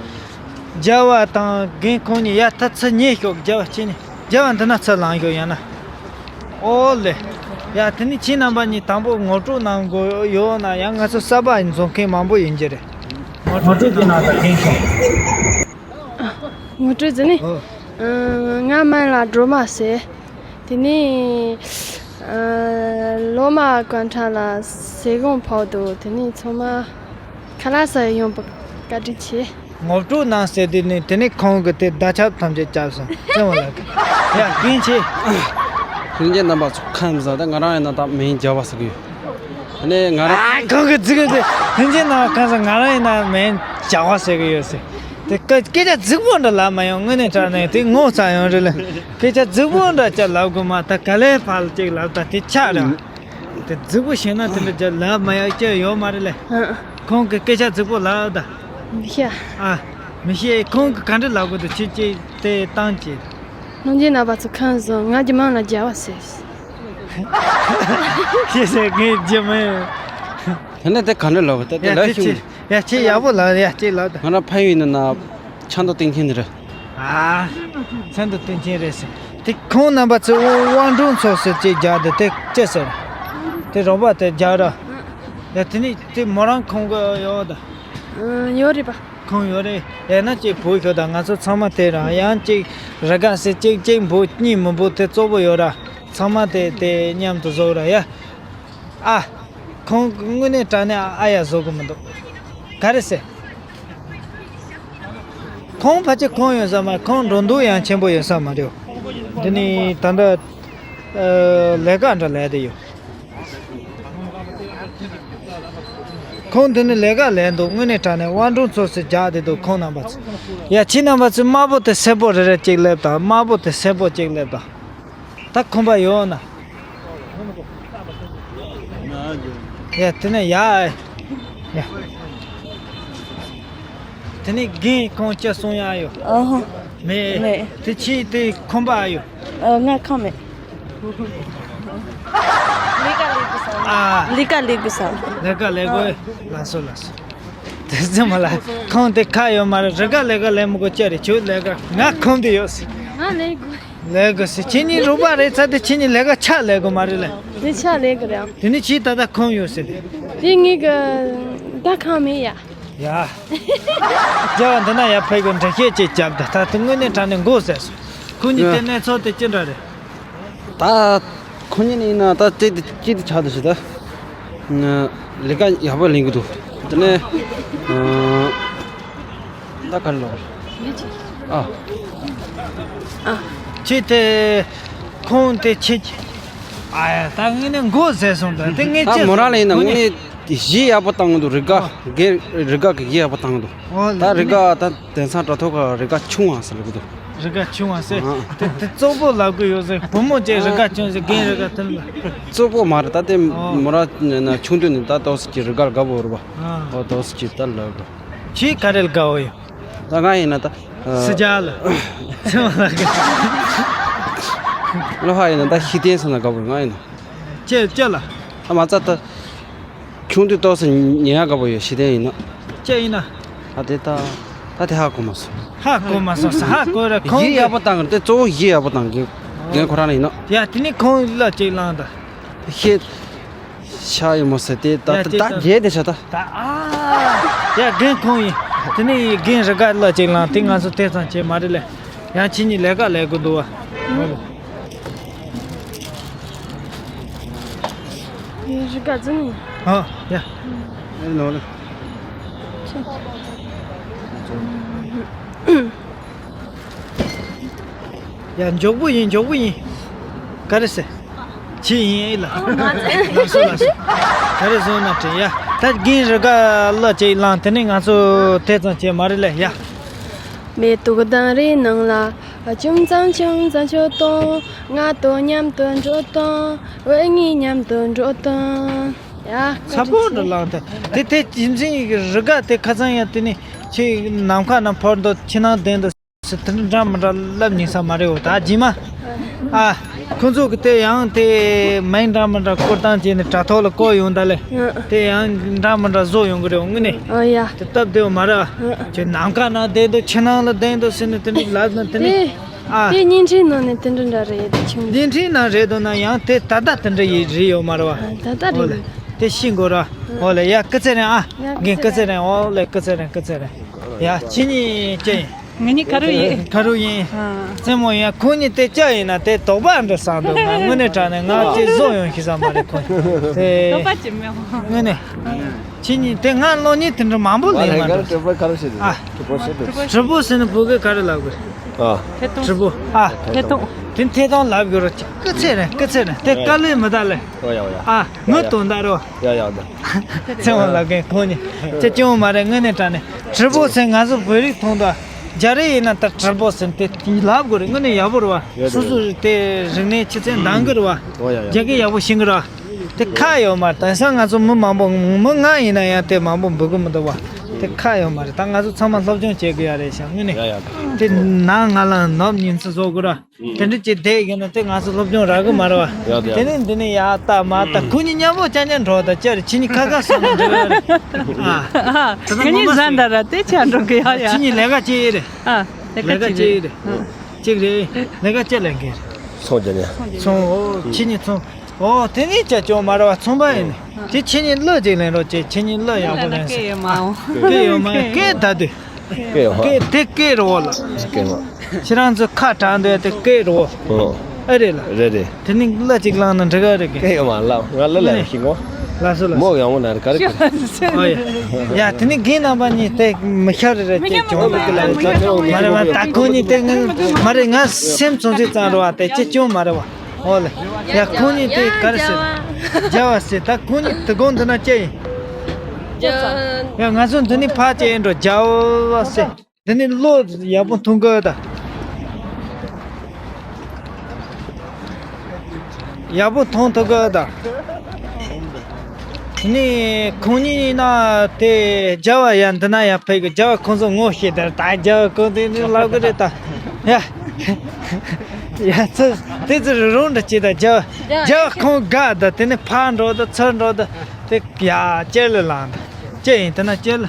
རྒྱལ་བ་དང་རྒན་ཁོང་གཉིས་ཡ་ད་ཚུར་ཉེ་ཤོག་རྒྱལ་བ་ཁྱེད་གཉིས། རྒྱལ་བ་འདི་ན་ཚུར་ལངས་ཤོག་ཡང་ན། ཨོ་ལེ། ཡ། དེ་ནི་ཁྱེད་རྣམ་པ་གཉིས་དང་པོ་ངོ་སྤྲོད་གནང་དགོས་ཡོད་ན། ཡང་ང་ཚོ་གསར་པ་འཛོམས་མཁན་མང་པོ་ཡིན་གྱི་རེད། ངོ་སྤྲོད་ཀྱི་ནང་དུ་ལྷན་སོང་། ངོ་སྤྲོད་ཟེར་ནི། ཨོ། ཨ། ང་མིང་ལ་སྒྲོལ་མ་ཟེར། དེ་ནས་ཨ། ལོ་མ་ཀོན་ཁྲ་ལ་ཟས་གོང་ཕོག་འདུག་དེ་ནས་ཚང་མ་ཁ་ལག་ཟ་ཡོང་བ་བཀའ་དྲིན་ཆེ། ངོ་སྤྲོད་གནང་ཟེར་དུས་ནི་དེ་ནས་ཁོང་གིས་དེ་བརྡ་ཁྱབ་ཐམས་ཅད་བརྒྱབ་སོང་། ཙེ་མོ་ལགས། ཡ། རྒན་ཆེ། ལྷན་རྒྱས་རྣམ་པ་ཚོ་ཁམས་བཟང་། ད་ང་རང་ཡིན་ན་ད་མིང་རྒྱལ་བ་ཟེར་གི་ཡོད། དེ་ནས་ང་རང་། ཨ། ཁོང་གིས་ཟེར་གི་འདུག་ལྷན་རྒྱས་རྣམ་པ་ཁམས་བཟང་། ང་རང་ཡིན་ན་མིང་རྒྱལ་བ་ཟེར་གི་ཡོད་ཟེར། དེ་སྐད་སྐད་ཆ་རྫིག་པོ་འདྲ་ལབ་མ་ཡོང་། དངོས་གནས་དྲང་གནས་དེ་ངོ་ཚ་ཡོང་རེད་ལ། སྐད་ཆ་རྫིག་པོ་འདྲ་ཅིག་ལབ་དགོས་མ། ད་ག་ལེ་ཕར་ཅིག་ལབ། ད་དེ་ཆགས་རེད། དེ་རྫིག་པོ་བཤད་ན་དེ་འདྲ་ཅིག་ལབ་མ་ཡག་ཅིག་ཡོད་མ་རེད་ལེ། ཨ། ཁོང་གིས་སྐད་ཆ་རྫིག་པོ་ལབ་ད། མི་ཤེས། ཨ། མི་ཤེས། ཁོང་གིས་ག་འདྲ་ལབ་དགོས་འདུག་ཁྱེད་ཀྱིས་དེ་བཏང་ཅིག་ལྷན་རྒྱས་རྣམ་པ་ཚོ་ཁམས་བཟང་། ང་གི་མིང་ལ་རྒྱལ་བ་ཟེར། ཤེས་ཟེར། ངས་རྒྱུ་མིན། དེ་ནས་དེ་ག་འདྲ་ལབ་དགོས། དེ་དེ་ཡ། ལབ་དེ་ཤེས། ཡ། ཁྱེད་ཡག་པོ་ལབ། ཡ། ཁྱེད་ལབ་ད། ང་རང་ཕ་ཡུལ་ནས་ན་ཆབ་མདོ་སྟེང་ཆེན་ནས་རེད། ཨ། ཆབ་མདོ་སྟེང་ཆེན་རེད་ཟེར། དེ་ཁོང་རྣམ་པ་ཚོས་དབང་དབང་སྒྲུང་ཚོགས་ཟེར་ཅིག་རྒྱག་འདུག་དེ་ཅི་ཟེར། དེ་རོགས་པ་དེ་རྒྱག་ར། ཡ། དེ་ནས་དེ་མོ་རང་ཁོང་གི་ཡོད་ད། ཨ། ཡོད་རེད་པ། ཁོང་ཡོད་རེད། ཡང་ན་ཅིག་བུ་ཤོག་དང་ང་ཚོ་ཚང་མ་དེ་རང་ཡང་ཅིག་རི་ག་ཟེར་ཅིག་ཅིག་འབུ་གཉིས་མི་འབུ་དེ་གཙོ་བོ་ཡོད་ར། ཚང་མ་དེ་དེ་མཉམ་དུ་བཟོ་ར་ཡ། ཨ། ཁོང་དངོས་གནས་དྲང་གནས་ཨ་ཡ་བཟོ་གི་མི་འདུག་ག་རེ་ཟེར། ཁོང་ཕལ་ཆེར་ཁོང་ཡོད་ས་མ། ཁོང་འགྲོ་འདུག་ཡང་ཆེན་པོ་ཡོད་ས་མ་རེད། འདི་ནི་ད་ལྟ་ཨ་ལས་ཀ་འདྲ་ལས་དེ་ཡོད། ཁོང་འདི་ནི་ལས་ཀ་ལས་འདུག་དངོས་གནས་དྲང་གནས་དབང་སྒྲུང་ཚོགས་སུ་རྒྱག་བསྡད་འདུག་ཁོང་རྣམ་པ་ཚོ། ཡ། ཁྱེད་རྣམ་པ་ཚོས་དམར་པོ་དེ་སེར་པོ་རེ་རེ་གཅིག་སླེབས་དང་། དམར་པོ་དེ་སེར་པོ་གཅིག་སླེབས་དང་། ད་ཁོམ་པ་ཡོད་ན། ཡ། དེ་ནས་ཡ། ཡ། དེ་ནས་རྒན་ཁོང་ཅི་གསུང་ཡག་ཡོད། ཨ་ཧོ། མེད། མེད། དེ་ཁྱེད་དེ་ཁོམ་པ་ཡོད། ཨ། ང་ཁོམ་མེད། ལས་ཀ་ལས་དགོས་ས། ཨ། ལས་ཀ་ལས་དགོས་ས། ལས་ཀ་ལས་དགོས། ལགས་སོ་ལགས་སོ། དེ་ཙམ་མ་ལ། ཁོང་དེ་ཁ་ཡོད་མ་རེད། རི་ག་ལས་ཀ་ལས་མི་དགོས་ཅི་རེད། ཁྱོད་ལས་ཀ། ང་ཁོམ་དེ་ཡོད། ང་ལས་དགོས། ལས་དགོས་ཟེར། ཁྱེད་གཉིས་རོགས་པ་རེད་ཚར་དུས་ཁྱེད་གཉིས་ལས་ཀ་ཆ་ལས་དགོས་མ་རེད་ལ། དེ་ཆ་ལས་དགོས་རེད། དེ་ནི་ཁྱེད་ད་ལྟ་ཁོམ་ཡོད་ཟེར་དེ། དེ་ངེད་ཀྱི་ད་ཁོམ་མེད་ཡ། ཡ། རྒྱལ་བ་འདི་ན་ཡར་ཕེབས་གི་འགྲེལ་བཤད་ཅིག་བརྒྱབ་ད། ད་དེ་དངོས་གནས་དྲང་གནས་མགོ་ཟས་སོང་། ཁོ་གཉིས་དེ་གནས་ཚུལ་དེ་ཅི་འདྲ་རེད། ད་ཁོ་གཉིས་ནི་ཡིན་ན་ད་ཅི་དེ་ཅི་དེ་ཆགས་འདུག་ཞེ་ད། ལས་ཀ་ཡག་པོ་ལེན་གི་འདུག་དེ་ནས་ད་ག་རེ་ལབ། ཨ། ཨ། ཁྱེད་དེ་ཁོང་དེ་ཁྱེད། ཨ་ཡ། ད་ངས་ནི་མགོ་ཟས་སོང་། ད་དེ་ངས་ད་ཁྱེད་མོ་རང་ལ་ཡིན་ན་དངོས་གནས་གཞི་ཡག་པོ་བཏང་གི་འདུག་རི་ག་རྒན་རི་ག་གི་གཞི་ཡག་པོ་བཏང་གི་འདུག་ཨོ་ད་རི་ག་ད་དེང་སང་དྲ་ཐོག་ག་རི་ག་ཆུང་བ་ཟེར་གི་འདུག་རི་ག་ཆུང་བ་ཟེར། ཨ། དེ་དེ་གཙོ་བོ་ལབ་གི་ཡོད་ཟེར། བུ་མོ་ཅེ་རི་ག་ཆུང་ཟེར། རྒན་རི་ག་ཐུམ་ལ། གཙོ་བོ་མ་རེད། ད་དེ་ཨོ་མོ་རང་ན་ཆུང་དུས་ནས་ད་ཏོག་ཙམ་གྱི་རི་ག་དགའ་བོ་རེད་པ། ཨ། ཨོ་ཏོག་ཙམ་གྱི་ད་ལབ་གི་ཁྱེད་ག་རེ་ལ་དགའ་བོ་ཡོད། ད་ང་ཡིན་ན་ད། སི་ཇ་ལ། ཚེ་མ་ལ་གི། ལོ་ཧ་ཡིན་ན་ད་ཤི་བསྟན་སོང་ན་དགའ་བོ་ང་ཡིན་ན། ཅེ་ཅེ་ལ། ད་མ་རྩ་ད། ཆུང་དུས་ཏོག་ཙམ་ཉན་ཡག་དགའ་བོ་ཡོད། ཤི་བསྟན་ཡིན་ན། ཅེ་ཡིན་ན། ད་དེ་ད། ད་དེ་ཧ་གོ་མ་སོང་། ཧ་གོ་མ་སོང་ས་ཧ་གོ་ར་ཁོང་གི། གཞི་ཡག་པོ་བཏང་གི་དེ་གཙོ་བོ་གཞི་ཡག་པོ་བཏང་གི་རྒན་ཁོ་རང་ལ་ཡིན་ན། ཡ་དེ་ནི་ཁོང་ལ་ཅིག་བླངས་ད། ཤེས། ཤ་ཡི་མོ་ཟེར་ཏེ་ད་ཡ་ད་ཅེ་ད་ད་རྒྱས་ཏེ་ཤ་ད། ད་ཨ། ཡ་རྒན་ཁོང་ཡིན། དེ་ནི་རྒན་རི་ག་ལ་ཅིག་བླངས་དེ་ང་ཚོ་དེ་ཙམ་བྱས་མ་རེད་ལེ། ཡང་ཁྱེད་གཉིས་ལས་ཀ་ལས་དགོས་འདུག་བ། ཡ་རི་ག་ཙི་ནི། ཨ་ཡ། ཨེ་ནོ་ལེ། ཡ་མགྱོགས་པོ་ཡིན། མགྱོགས་པོ་ཡིན། ག་རེ་ཟེར། ཁྱེད་ཡིན་ཨེ་ལ། ཨོ་ང་ཚོ། ལགས་སོ་ལགས་སོ། ག་རེ་བཟོས་ན་དྲན་ཡ། ད་རྒན་རི་ག་ལ་ཅིག་བླངས་དེ་ནས་ང་ཚོ་དེ་ཙམ་བྱས་མ་རེད་ལེ་ཡ། མེ་ཏོག་དང་རི་ནང་ལ། ཅུང་ཙམ་ཅུང་ཙམ་ཆོད་དང་། ང་དང་མཉམ་དུ་འགྲོ་དང་། འོ་ངའི་མཉམ་དུ་འགྲོ་དང་། ཡ། ཚ་པོ་འགྲོ་ལངས་ཏེ། དེ་དེ་ཡིན་ཚིག་རི་ག་དེ་ཁ་སང་ཡ་དེ་ནི་ཁྱེད་ནམ་མཁའ་ན་འཕུར་འདུག་ཕྱི་ནང་བསྡད་འདུག་ཟེར་དེ་འདྲ་མི་འདྲ་ལབ་ཉིན་ས་མ་རེད། འོ་ད་རྗེས་མ། ཨ། ཁོང་ཚོ་གི་དེ་ཡང་དེ་མིང་འདྲ་མི་འདྲ་བཀོད་སྟངས་བྱས་ནས་དྲ་ཐོག་ལ་བཀོད་ཡོང་ད་ལེ། ཨ། དེ་ཡང་འདྲ་མི་འདྲ་བཟོ་ཡོང་གི་རེད། འོ་དངོས་གནས། ཨ་ཡ། དེ་སྟབས་བདེ་བ་མ་རེད། ཨ། ཁྱེད་ནམ་མཁའ་ན་བསྡད་འདུག་ཕྱི་ནང་ལ་བསྡད་འདུག་ཟེར་ནས་དེ་འདྲ་ལབ་ན་དེ་ནི། དེ་ཨ། དེ་བརྙན་འཕྲིན་ནང་ནས་དེ་འདྲ་འདྲ་རེད་ཆུང་། བརྙན་འཕྲིན་ནང་རེད་འདུག་ན་ཡང་དེ་ད་ལྟ་དེ་འདྲ་ཡི་རེད་ཡོད་མ་རེད་བ། ཨ། ད་ལྟ་རེད། འོ་ལེ། དེ་ཤེས་དགོས་ར། འོ་ལེ་ཡ་སྐུ་ཚེ་རིང་ཨ། ཡ་རྒན་སྐུ་ཚེ་རིང་། འོ་ལེ་སྐུ་ཚེ་རིང་སྐུ་ཚེ་རིང་། ཡ་ཁྱེད་གཉིས་ཅི་ཡིན། ང་གཉིས་ཁ་རུ་ཡིན། ཁ་རུ་ཡིན། ཨ། རྩེད་མོ་ཡིན། ཁོང་གཉིས་དེ་ཅི་ཡིན་ན་དེ་དོགས་པ་འདྲ་ཟ་འདུག་ང་དངོས་གནས་དྲང་གནས་ང་ཅི་བཟོ་ཡོང་ཤེས་ས་མ་རེད་ཁོང་། དེ་དོགས་པ་ཅི་མེད་ཧོ། དངོས་གནས། ཁྱེད་གཉིས་དེ་ང་གློག་བརྙན་དེ་འདྲ་མང་པོ་ལེན་མ་འདུག་ཨ། དྲི་བ་ཟེར་ན་བོད་སྐད་ག་རེ་ལབ་དགོས། ཨ། ཐད་གཏོང་། དྲི་བ། ཨ། ཐད་གཏོང་། དེ་ཐད་གཏོང་ལབ་དགོས་ར། སྐུ་ཚེ་རིང་སྐུ་ཚེ་རིང་དེ་དཀའ་ལས་མི་ད་ལེ། ཨོ་ཡ་ཨོ་ཡ། ཨ། ངུ་དོན་དག་རོ། ཡ་ཡ་ཨོ་ཡ། ཚེ་དབང་ལབ་མཁན་ཁོང་གཉིས་ཅི་སྐྱོན་མ་རེད། དངོས་གནས་དྲང་གནས་དྲི་བ་ཟེར་ང་ཚོ་བོད་རིགས་མཐོང་དུས་རྒྱ་རིགས་ཡིན་ན་ད་དྲི་བ་ཟེར་དེ་ལབ་དགོས་རེད། དངོས་གནས་ཡག་པོ་རེད་བ། ཡོད་སོ་རེད། སོ་དེ་རིག་གནས་ཆུ་ཚད་འདང་གི་རེད་བ། ཨོ་ཡ་ཡ། རྒྱ་སྐད་ཡག་པོ་ཤེས་གི་རེད་བ། དེ་ཁག་ཡོད་མ་རེད། དེང་སང་ང་ཚོ་མི་མང་པོ་མི་ང་ཡིན་ན་ཡང་དེ་མང་པོ་འབོད་གི་མི་འདུག་བ། དེ་ཁག་ཡོད་མ་རེད། ད་ང་ཚོ་ཚང་མ་སློབ་སྦྱོང་བྱེད་དགོས་ཡ་རེད་ཤག་དངོས་གནས། ཡ་ཡ། དེ་ནང་ང་ལ་ནོར་ཉིན་ཚེ་བཟོ་དགོས་ར། དེ་འདྲ་ཅིག་བསྡད་ཡོད་ན་དེ་ང་ཚོ་སློབ་སྦྱོང་རག་གི་མ་རེད་བ། ཡ་དེ་ཡ། དེ་ནས་འདི་ནས་ཡ་ལྟ་མ་ལྟ་ཁོ་གཉིས་མཉམ་པོ་ཅག་ཉན་འགྲོ་ད་ཅར་ཁྱེད་གཉིས་ཁ་ཁ་སང་ནས་འགྲོ་ཡ་རེད། ཨ། ཁྱེད་གཉིས་ཟ་འདྲ་ར་དེ་ཆ་འགྲོ་གི་ཡ་ཡ། ཁྱེད་གཉིས་ལས་ཀ་ཅི་ཡེ་རེད། ཨ། ལས་ཀ་ཅི་ཡེ་རེད། གཅིག་རེད། ལས་ཀ་ཅི་ལས་མཁན་རེད། ཚོང་རྒྱག་ནས། ཚོང་། ཨོ་ཁྱེད་གཉིས་ཚོང་། ཨོ་དེ་ནས་ཅག་ཅུང་མ་རེད་བ། ཚོང་པ་ཡིན་ནས། དེ་ཁྱེད་གཉིས་གླུ་ཅིག་ལེན་རོགས་བྱེད། ཁྱེད་གཉིས་གླུ་ཡག་པོ་ལེན་སོང་། སྐད་ཡོད་མ་ཡོང་། སྐད་ད་དུས། སྐད་ཡོད་མ། སྐད་དེ་སྐད་རེད་བ་ལ། སྐད་མ། ཁྱེད་རང་ཚོ་ཁ་གྲག་འདོད་དེ་སྐད་རེད་བ། ཨོ། ཨེ་རེད་ལ། རེད་རེད། དེ་ནི་གླུ་ཅིག་བླངས་ན་འགྲིག་ག་རེད་གི། སྐད་ཡོད་མ་ལགས། ང་གླུ་ལེན་ཤེས་གོ། ལགས་སོ་ལགས་སོ། མོ་ཡག་མོ་ན་རེད་ག་རེ་གི། ཨོ་ཡ། ཡ་དེ་ནི་རྒན་རྣམ་པ་གཉིས་དེ་མི་ཤ་རེ་རེ་ཅེ་ཅུང་མ་རེད་བ། ད་ཁོ་གཉིས་དེ་ངན་མ་རེད། ང་སེམས་ཚོང་ཚིག་ཙང་རེད་བ། དེ་ཅེ་ཅུང་མ་རེད་བ། ཨོ་ལེ། ཡ་ཁོ་གཉིས་དེ་ག་རེ་ཟེར། རྒྱལ་བ་ཟེར། ད་ཁོ་གཉིས་དེ་དགོང་འདི་ན་ཅི་ཡིན། ཡ་ང་ཚོ་འདི་ནས་ཕར་ཅི་ཡིན་འགྲོ། རྒྱལ་བ་ཟེར། འདི་ནས་གླུ་ཡག་པོ་མཐོང་གི་ད། ཡག་པོ་མཐོང་ཐུབ་གི་ད། དེ་ནས་ཁོང་གཉིས་ཡིན་ན་དེ་རྒྱལ་བ་ཡ་འདི་ན་ཡ་ཕེབས་གི། རྒྱལ་བ་ཁོང་ཚོ་ངོ་ཤེས་དེར་ད་རྒྱལ་བ་ཁོང་དེ་ནས་ལབ་གི་རེད་ད། ཡ། ཡ་ཚོ་དེ་ཚོ་རུ་རུང་འདྲ་བྱེད་ད། རྒྱལ་བ་རྒྱལ་བ་ཁོང་དགའ་ད། དེ་ནས་ཕར་འགྲོ་ད་ཚུར་འགྲོ་ད། དེ་ཡ་ཅེར་ལ་ལངས་ད། ཅེ་ཡིན་དེ་ན་ཅེར་ལ།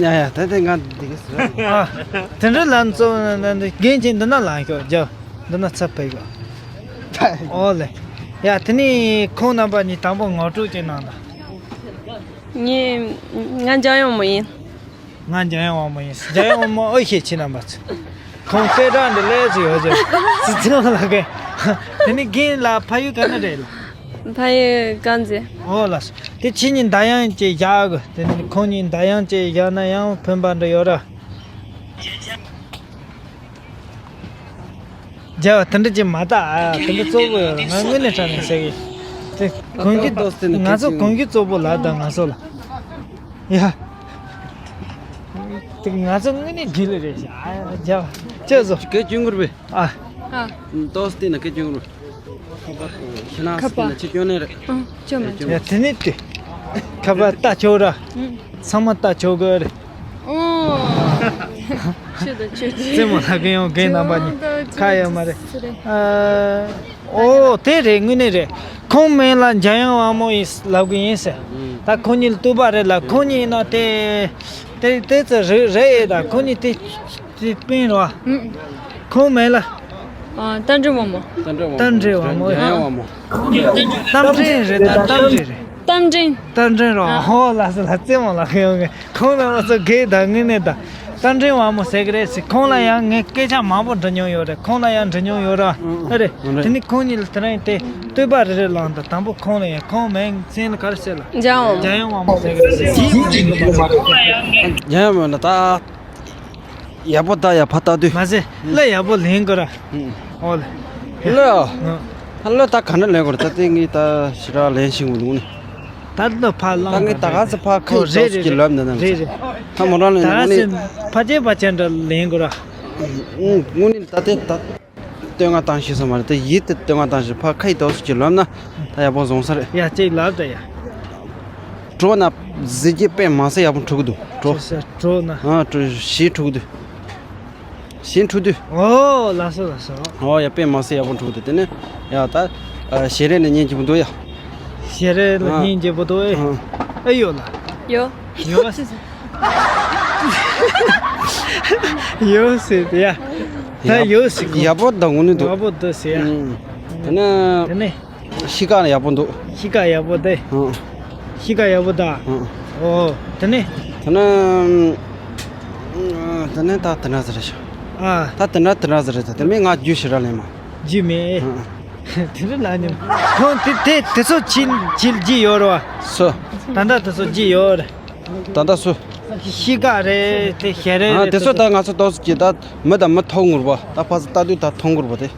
ཡ་ཡ་ད་དེ་ང་འདི་གི་ཟེར། ཨ། དེ་འདྲ་ལ་ཚོ་རྒན་ཁྱེད་འདི་ན་ལངས་ཤོག་རྒྱལ་བ། འདི་ན་ཚབ་ཕེབས་ཡོད། ཨོ་ལེ། ཡ་དེ་ནས་ཁོང་རྣམ་པ་གཉིས་དང་པོ་ངོ་སྤྲོད་ཅིག་གནང་དང་། ངས་ང་འཇམ་དབྱངས་མོ་ཡིན། ང་འཇམ་དབྱངས་དབང་མོ་ཡིན། འཇམ་དབྱངས་དབང་མོ་ཨོ་ཤེས་ཁྱེད་རྣམ་པ་ཚོ། ཁོང་དཔེ་གྲངས་འདི་ལས་ཚོ་ཡོད་ཚོད་སི་ཚེ་ལ་གི། དེ་ནི་རྒན་ལགས་ཕ་ཡུལ་ག་ནས་རེད་ལ། ཕ་ཡུལ་དཀར་མཛེས། ཨོ་ལགས་སོ། དེ་ཁྱེད་གཉིས་མདའ་ཡང་ཅིག་བཞག་གི། དེ་ནི་ཁོང་གཉིས་མདའ་ཡང་ཅིག་བཞག་ན་ཡང་ཕན་པ་འདྲ་ཡོད་ར། རྒྱལ་བ་དེ་འདྲ་ཅིག་མ་ལྟ་ཨ། དེ་འདྲ་གཙོ་བོ་ཡོད་ར། ང་དངོས་གནས་དྲང་གནས་ཟེར་གི། དེ་གོན་རྒྱུ། ང་ཚོ་གོན་རྒྱུ་གཙོ་བོ་ལ་དང་ང་ཚོ་ལ། ཡ། དེ་ང་ཚོ་དངོས་གནས་འགྲིག་ལེ་རེད་ཤག་ཨ་ཡ། རྒྱལ་བ་ཅེས་སོ། སྐད་ཅིག་ངུར་བས། ཨ། ཨ། ཏོག་སྟེ་ན་སྐད་ཅིག་ངུར་བས། ཁ་པར། ཤི་ན་ཁ་པར། སྟེ་ན་ཆི་སྐྱོན་ནས་རེད། ཨ། ཅོ་མ་ཅོ། ཡ་དེ་ནི་དེ། ཁ་པར་ལྟ་ཆོག་ར། ཨ། ཚང་མ་ལྟ་ཆོག་གི་རེད། ཨོ། ཆོས་དང་ཆོས་ཅན། རྩེད་མོ་ལྷ་ཁེ་ཡོང་རྒན་རྣམ་པ་གཉིས་ཁ་ཡོད་མ་རེད། ཨ། ཨོ་དེ་རེད། དངོས་གནས་རེད། ཁོང་མིང་ལ་འཇམ་དབྱངས་དབང་མོ་ཡིན་ལབ་གི་ཡིན་ཟེར། ཨུམ། ད་ཁོང་གཉིས་ལ་བསྟོད་པ་རེད་ལ། ཁོང་གཉིས་ཡིན་ན་དེ་དེ་དེ་ཚོ་རེད་རེད་ཡེ། ད་ཁོང་གཉིས་དེ་དེ་སྤུན་རེད་བ། ཨུམ། ཁོང་མིང་ལ། ཨ། རྟ་མགྲིན་དབང་མོ། རྟ་མགྲིན་དབང་མོ། རྟ་མགྲིན་དབང་མོ། རྟ་མགྲིན་རེད། ད་རྟ་མགྲིན་རེད། རྟ་མགྲིན། རྟ་མགྲིན་རེད་བ། ཨ། ཧོ་ལགས་སོ་ལགས། རྩེད་མོ་ལྷ་ཁེ་ཡོང་རྒན། ཁོང་རྣམ་པ་ཚོ་རྒན་དང་དངོས་གནས་དང་། རྟ་མགྲིན་དབང་མོ་ཟེར་གི་རེད་ཟེར། ཁོང་ལ་ཡང་ངས་སྐད་ཆ་མང་པོ་འདྲི་མྱོང་ཡོད་རེད། ཁོང་ལ་ཡང་འདྲི་མྱོང་ཡོད་ར། ཨ་རེད། ཨ་རེད། དེ་ནི་ཁོང་གཉིས་ལ་དེ་རིང་དེ་བསྟོད་པ་རེ་རེ་ལངས་དང་། དང་པོ་ཁོང་ལ་ཡང་། ཁོང་མིང་མཚན་ལ་ག་རེ་ཟེར་ལ། འཇམ་དབྱངས། འཇམ་དབྱངས་དབང་མོ་ཟེར་གི་རེད་ཟེར། འཇམ་དབྱངས་མོ་ན་ད། ཡག་པོ་ལྟ་ཡ། ཕར་ལྟ་དུས། མ་ཟད་གླུ་ཡག་པོ་ལེན་དགོས་ར། ཨུམ། ཨོ་ལེ། གླུ། ཨ། ད་གླུ་ད་ག་འདྲ་ལེན་དགོས་རེད། ད་དེ་ངས་ད་ཞེ་དྲག་ལེན་ཤེས་མི་འདུག་ནི། ད་གླུ་ཕར་བླངས། ད་ངས་ད་ག་ཚོད་ཕར་ཁ་ཡི་ཏོག་ཙམ་ཅིག་ལབ་འདི་ན། རེད་རེད། ད་མོ་རང་ལེན་ད་དངོས་གནས། ཕ་ཆེ་ཕ་ཆེ་འདྲ་ལེན་དགོས་ར། ཨུམ། དངོས་གནས་ད་དེ་ད་བསྟོད་བསྔགས་བཏང་ཤེས་ས་མ་རེད། ད་ཡིད་དེ་བསྟོད་བསྔགས་བཏང་ཤེས། ཕར་ཁ་ཡི་ཏོག་ཙམ་ཅིག་ལབ་ན་ད་ཡག་པོ་བཟུང་ས་རེད། ཡ་ཅིག་ལབ་ད་ཡ། གྲོ་ན་གཟི་བརྗིད་དཔེ་མ་སྲིད་ཡག་པོ་འཁྲུག་གི་འདུག་གྲོ། གྲོ་ན། ཨ། གྲོ་ཞེ་འཁྲུག་གི་འདུག་ཞེ་འཁྲུག་དུས། ཨོ་ལགས་སོ་ལགས་སོ། ཨོ་ཡ། དཔེ་མ་སྲིད་ཡག་པོ་འཁྲུག་དུས། དེ་ནས་ཡ་ད། ཨ། ཞལ་རས་ནས་ཉན་གྱི་མི་འདུག་ཡ། ཞལ་རས་ལ། ཨ། ཉན་གྱི་མི་འདུག་ཨེ། ཨ། ཨེ་ཡོད་ལ། ཡོད། ཡོད། ཡོད་ཟེར་ཡ། ད་ཡོད་ཟེར་གོ། ཡག་པོ་འདུག་དངོས་གནས་འདུག་ཡག་པོ་འདུག་ཟེར་ཡ། ཨུམ། དེ་ནས། དེ་ནས། གཤིས་ཀ་ཡག་པོ་འདུག་གཤིས་ཀ་ཡག་པོ་དེ། ཨང་། གཤིས་ཀ་ཡག་པོ་ད། ཨང་། ཨོ། དེ་ནས། དེ་ནས། ཨང་། དེ་ནས་ད་དེ་འདྲ་ཟེར་ཤག་ཨ། ད་དེ་འདྲ་དེ་འདྲ་ཟེར། ད་དེ་མིན་ང་རྒྱུས་ཞེ་དྲག་ལེན་མ། རྒྱུས་མེད། ཨང་། དེ་འདྲ་ལ་ཉམས། ཁོང་དེ་དེ་དེ་ཚོ་ཕྱིན་ཕྱིན་རྒྱུས་ཡོད་རེད་བ། སུ། ད་ལྟ་དེ་ཚོ་རྒྱུས་ཡོད་རེད། ད་ལྟ་སུ། གཤིས་ཀ་རེད། དེ་ཞལ་རས་ཨ། རེད། དེ་ཚོ་ད་ང་ཚོ་ཏོག་ཙམ་གྱིས་ད་མི་དང་མི་ཐུག་ངུར་བ། ད་ཕ་ཚོ་ལྟ་དུས་ད་ཐུག་ངུར་བ་དེ།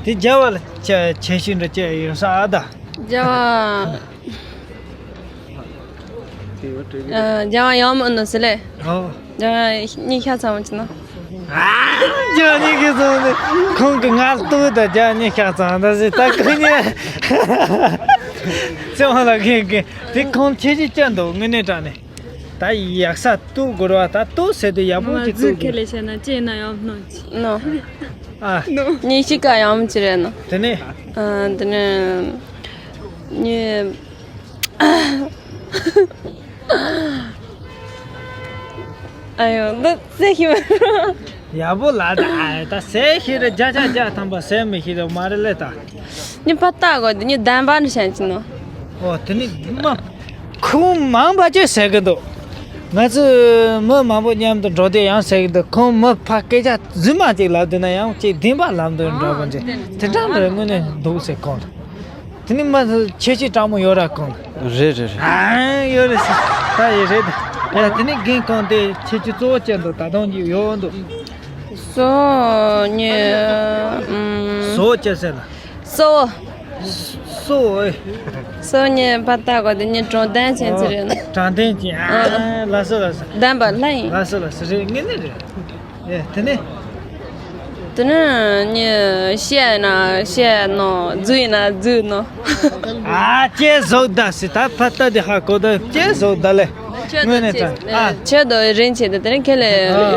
དེ་རྒྱལ་བ་ལ་ཆེ་ཆེ་ཤོས་འདྲ་ཅིག་ཡོད་ས་ཨ་ད། རྒྱལ་བ། ཨ། རྒྱལ་བ་ཡོང་མི་ནུ་ཟི་ལེ། ཨོ། རྒྱལ་བ་གཉིད་ཤག་ཚང་མ་ཅི་ན། རྒྱལ་བ་གཉིད་ཤག་ཚང་མ་ཁོང་གི་ངར་ལྟོས་ད། རྒྱལ་བ་གཉིད་ཤག་ཚང་ད་ཟི་ད་ཁོ་གཉིས། ཚེ་དབང་ལ་ཁེ་ཁེ་དེ་ཁོང་ཁྱེད་ཀྱིས་བཅར་འདུག་དངོས་གནས་དྲང་གནས། ད་ཡག་ས་གཏུག་དགོས་ར། ད་གཏུག་ཟེར་དུས་ཡག་པོ་ཅིག་གཏུག་དགོས། ཁེ་ལས་བྱས་ན་ཅི་ཡིན་ན་ཡང་གནོད་ཅི། ནོ། ཨ། ནོ། ཉིན་ཞིག་ག་ཡང་མི་ཅི་རེད་ནོ། དེ་ནས། ཨ། དེ་ནས། ཉི། ཨ་ཡོ། འདི་ཟེར་ཤེས་མ། ཡག་པོ་ལ་ད། ཨ། ད་ཟེར་ཤེས་རེད། བརྒྱ་ཆ་བརྒྱ་ཐམ་པ་ཟེར་མི་ཤེས་རེད་མ་རེད་ལེ་ད། ཉི་པ་ལྟ་དགོས་དེ་ཉི་བདེན་པ་ནི་བཤད་ཀྱི་ནོ། ཨོ་དེ་ནི་མ། ཁོང་མང་པ་ཅིག་ཟེར་གི་འདུག་ང་ཚོས་མི་མང་པོ་མཉམ་དུ་འགྲོ་དུས་ཡང་ཟེར་གི་འདུག་ཁོང་མི་ཕར་སྐད་ཆ་རྫུན་མ་ཅིག་ལབ་བསྡད་ན་ཡང་ཅིག་བདེན་པ་ལབ་འདུག་འདྲ་པོ་ཅིག་དེ་འདྲ་འདྲ་དངོས་གནས་འདུག་ཟེར་ཁོང་ལ། དེ་ནི་མ་ཁྱད་ཆོས་དྲང་མོ་ཡོད་ར་ཁོང་ལ། རེད་རེད་རེད། ཨ་ཡོད་རེད་ཟེར། ད་ཡི་རེད་ད། ཡ་དེ་ནི་རྒན་ཁོང་དེ་ཁྱད་ཆོས་གཙོ་བོ་ཅན་འདུག་ད་དུང་ཡོད་འདུག་སོ་ཉི་ཨུམ། སོ་ཅི་ཟེར་ལ། སོ། སོ་ཨེ། སོ་ཉི་པ་ལྟ་དགོས་དེ་ཉི་དྲང་བདེན་ཅན་ཅི་རེད་ན། དྲང་བདེན་ཅན། ཨ། ལགས་སོ་ལགས་སོ། བདེན་པ་ལྷ་ཡིན། ལགས་སོ་ལགས་སོ། རེད་དངོས་གནས་རེད། ཨེ་དེ་ནས། དེ་ནས་ཉི་བཤད་ན་བཤད་ནོ། རྫུན་ཡིན་ན་རྫུན་ནོ། ཨ་ཅེ་བཟོ་ད་སི་ད་ཕ་ལྟ་དེ་ཧ་གོ་ད་ཅེ་བཟོ་ད་ལེ། ཁྱོད་དངོས་གནས་དྲང་། ཨ། ཁྱོད་དོ་རིན་ཆེ་དེ་དེ་ནི་ཁྱེད་ལས་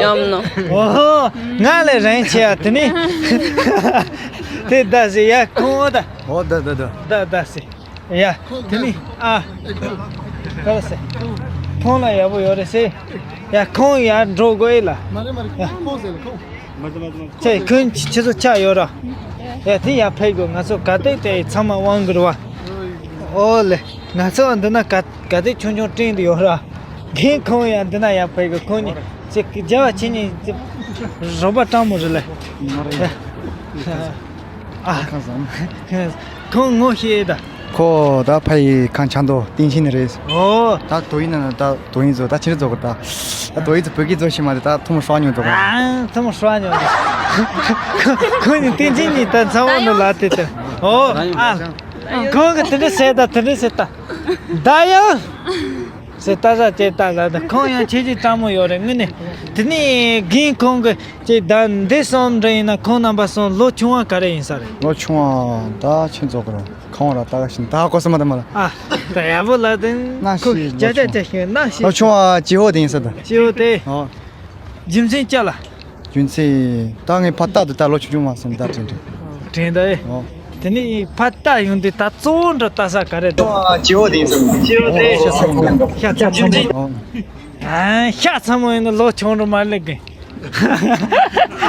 ཡོམ་ནོ། ཨོ་ཧོ། ང་ལས་རིན་ཆེ་ཡ་དེ་ནི། དེ་ད་སི་ཡ་ཁོང་ད། ཨོ་ད་ད་ད། ད་ད་སི། ཡ། དེ་ནི་ཨ། ག་རེ་ཟེར། ཁོང་ལ་ཡག་པོ་ཡོད་རེད་ཟེར། ཡ་ཁོང་ཡར་འགྲོ་དགོས་ཨེ་ལ། མ་རེད་མ་རེད། ཡ། ཁོང་ཟེར་ལ་ཁོང་། ཁྱེད་ཁོང་ཁྱེད་ཚོ་ཆ་ཡོད་ར། ཡ་དེ་ཡར་ཕེབས་དགོས། ང་ཚོ་ག་དེ་དེ་ཚང་མ་དབང་གི་རེད་བ། ཨོ་ལེ། ང་ཚོ་འདི་ན་ག་ག་དེ་ཆུང་ཆུང་སྤྲིན་དུ་ཡོད་ར། ཁེན་ཁོང་ཡང་འདི་ན་ཡང་ཕེབས་གི། ཁོང་གཉིས་ཅིག་རྒྱལ་བ་ཁྱེད་གཉིས་ཅིག་རོགས་པ་སྤྲང་མོ་རེད་ལེ། ཨ། ཁོང་ངོ་ཤེས་ད། ཁོ་ད་ཕ་ཡི་ཁང་ཆ་མདོ་སྟེང་ཆེན་ནས་རེད། ཨོ། ད་དོ་ཡིན་ན་ད་དོ་ཡིན་ཚོ་ད་ཕྱི་རི་ཚོ་གི་ད། ད་དོ་ཡིན་ཚོ་བོད་སྐད་ཚོ་ཤེས་མ་རེད། ད་ཐུ་མོ་ཧྲ་ཉོ་ཚོ་གི། ཨ། ཐུ་མོ་ཧྲ་ཉོ་གི། ཁོ་གཉིས་སྟེང་ཆེན་གཉིས་ད་ཚ་བོ་ནི་ལ་དེ་ད། ཨོ། ཨ། ཁོང་གི་དེ་འདྲ་ཟེར་ད་དེ་འདྲ་ཟེར་ད། ད་ཡང་། ཟེར་ལྟ་ས་ཅེ་ལྟ་ལ་ད་ཁོང་ཡང་ཆེ་ཆེ་སྤྲང་མོ་ཡོད་རེད་དངོས་གནས། དེ་ནས་རྒན་ཁོང་གི་ཅེ་ད་འདི་གསུམ་འདྲ་ཡིན་ན་ཁོང་རྣམ་པ་གསུམ་ལོ་ཆུང་བ་ག་རེ་ཡིན་ས་རེད། ལོ་ཆུང་བ་ད་ཁྱེད་ཚོ་གི་རེད། ཁོང་ར་ད་ག་ཤིན་ད་གོ་ས་མ་ད་མ་ལ། ཨ། ད་ཡག་པོ་ལ་དེ་ན་ཁོ་ཤི་ཅ་ཅ་ལོ་ཆུང་ཅ་ཤི་ན་ཤི། ལོ་ཆུང་བ་ཅི་ཧོ་དེ་ཡིན་ས་ད། ཅི་ཧོ་དེ། ཨོ། རྒྱུ་མཚན་ཅ་ལ། རྒྱུ་མཚན། ད་ངས་ཕ་རྟག་ཏུ་ད་ལོ་ཆུང་ཆུང་མ་སོང་ད་དྲན་དྲན། དྲན་ད་ཨེ། ཨོ། དེ་ནས་ཕ་རྟག་ཡོང་དུས་ད་གཙོ་བོ་འདྲ་ལྟ་ས་ག་རེ་འདུག་ཅི་ཧོ་དེ་ཡིན་ས། ཅི་ཧོ་དེ། ཤ་ཚ་མོ། ཤ་ཚ་མོ། ཨོ། ཨ། ཤ་ཚ་མོ་ཡིན་ན་ལོ་ཆུང་རུ་མ་སླེབས་གི།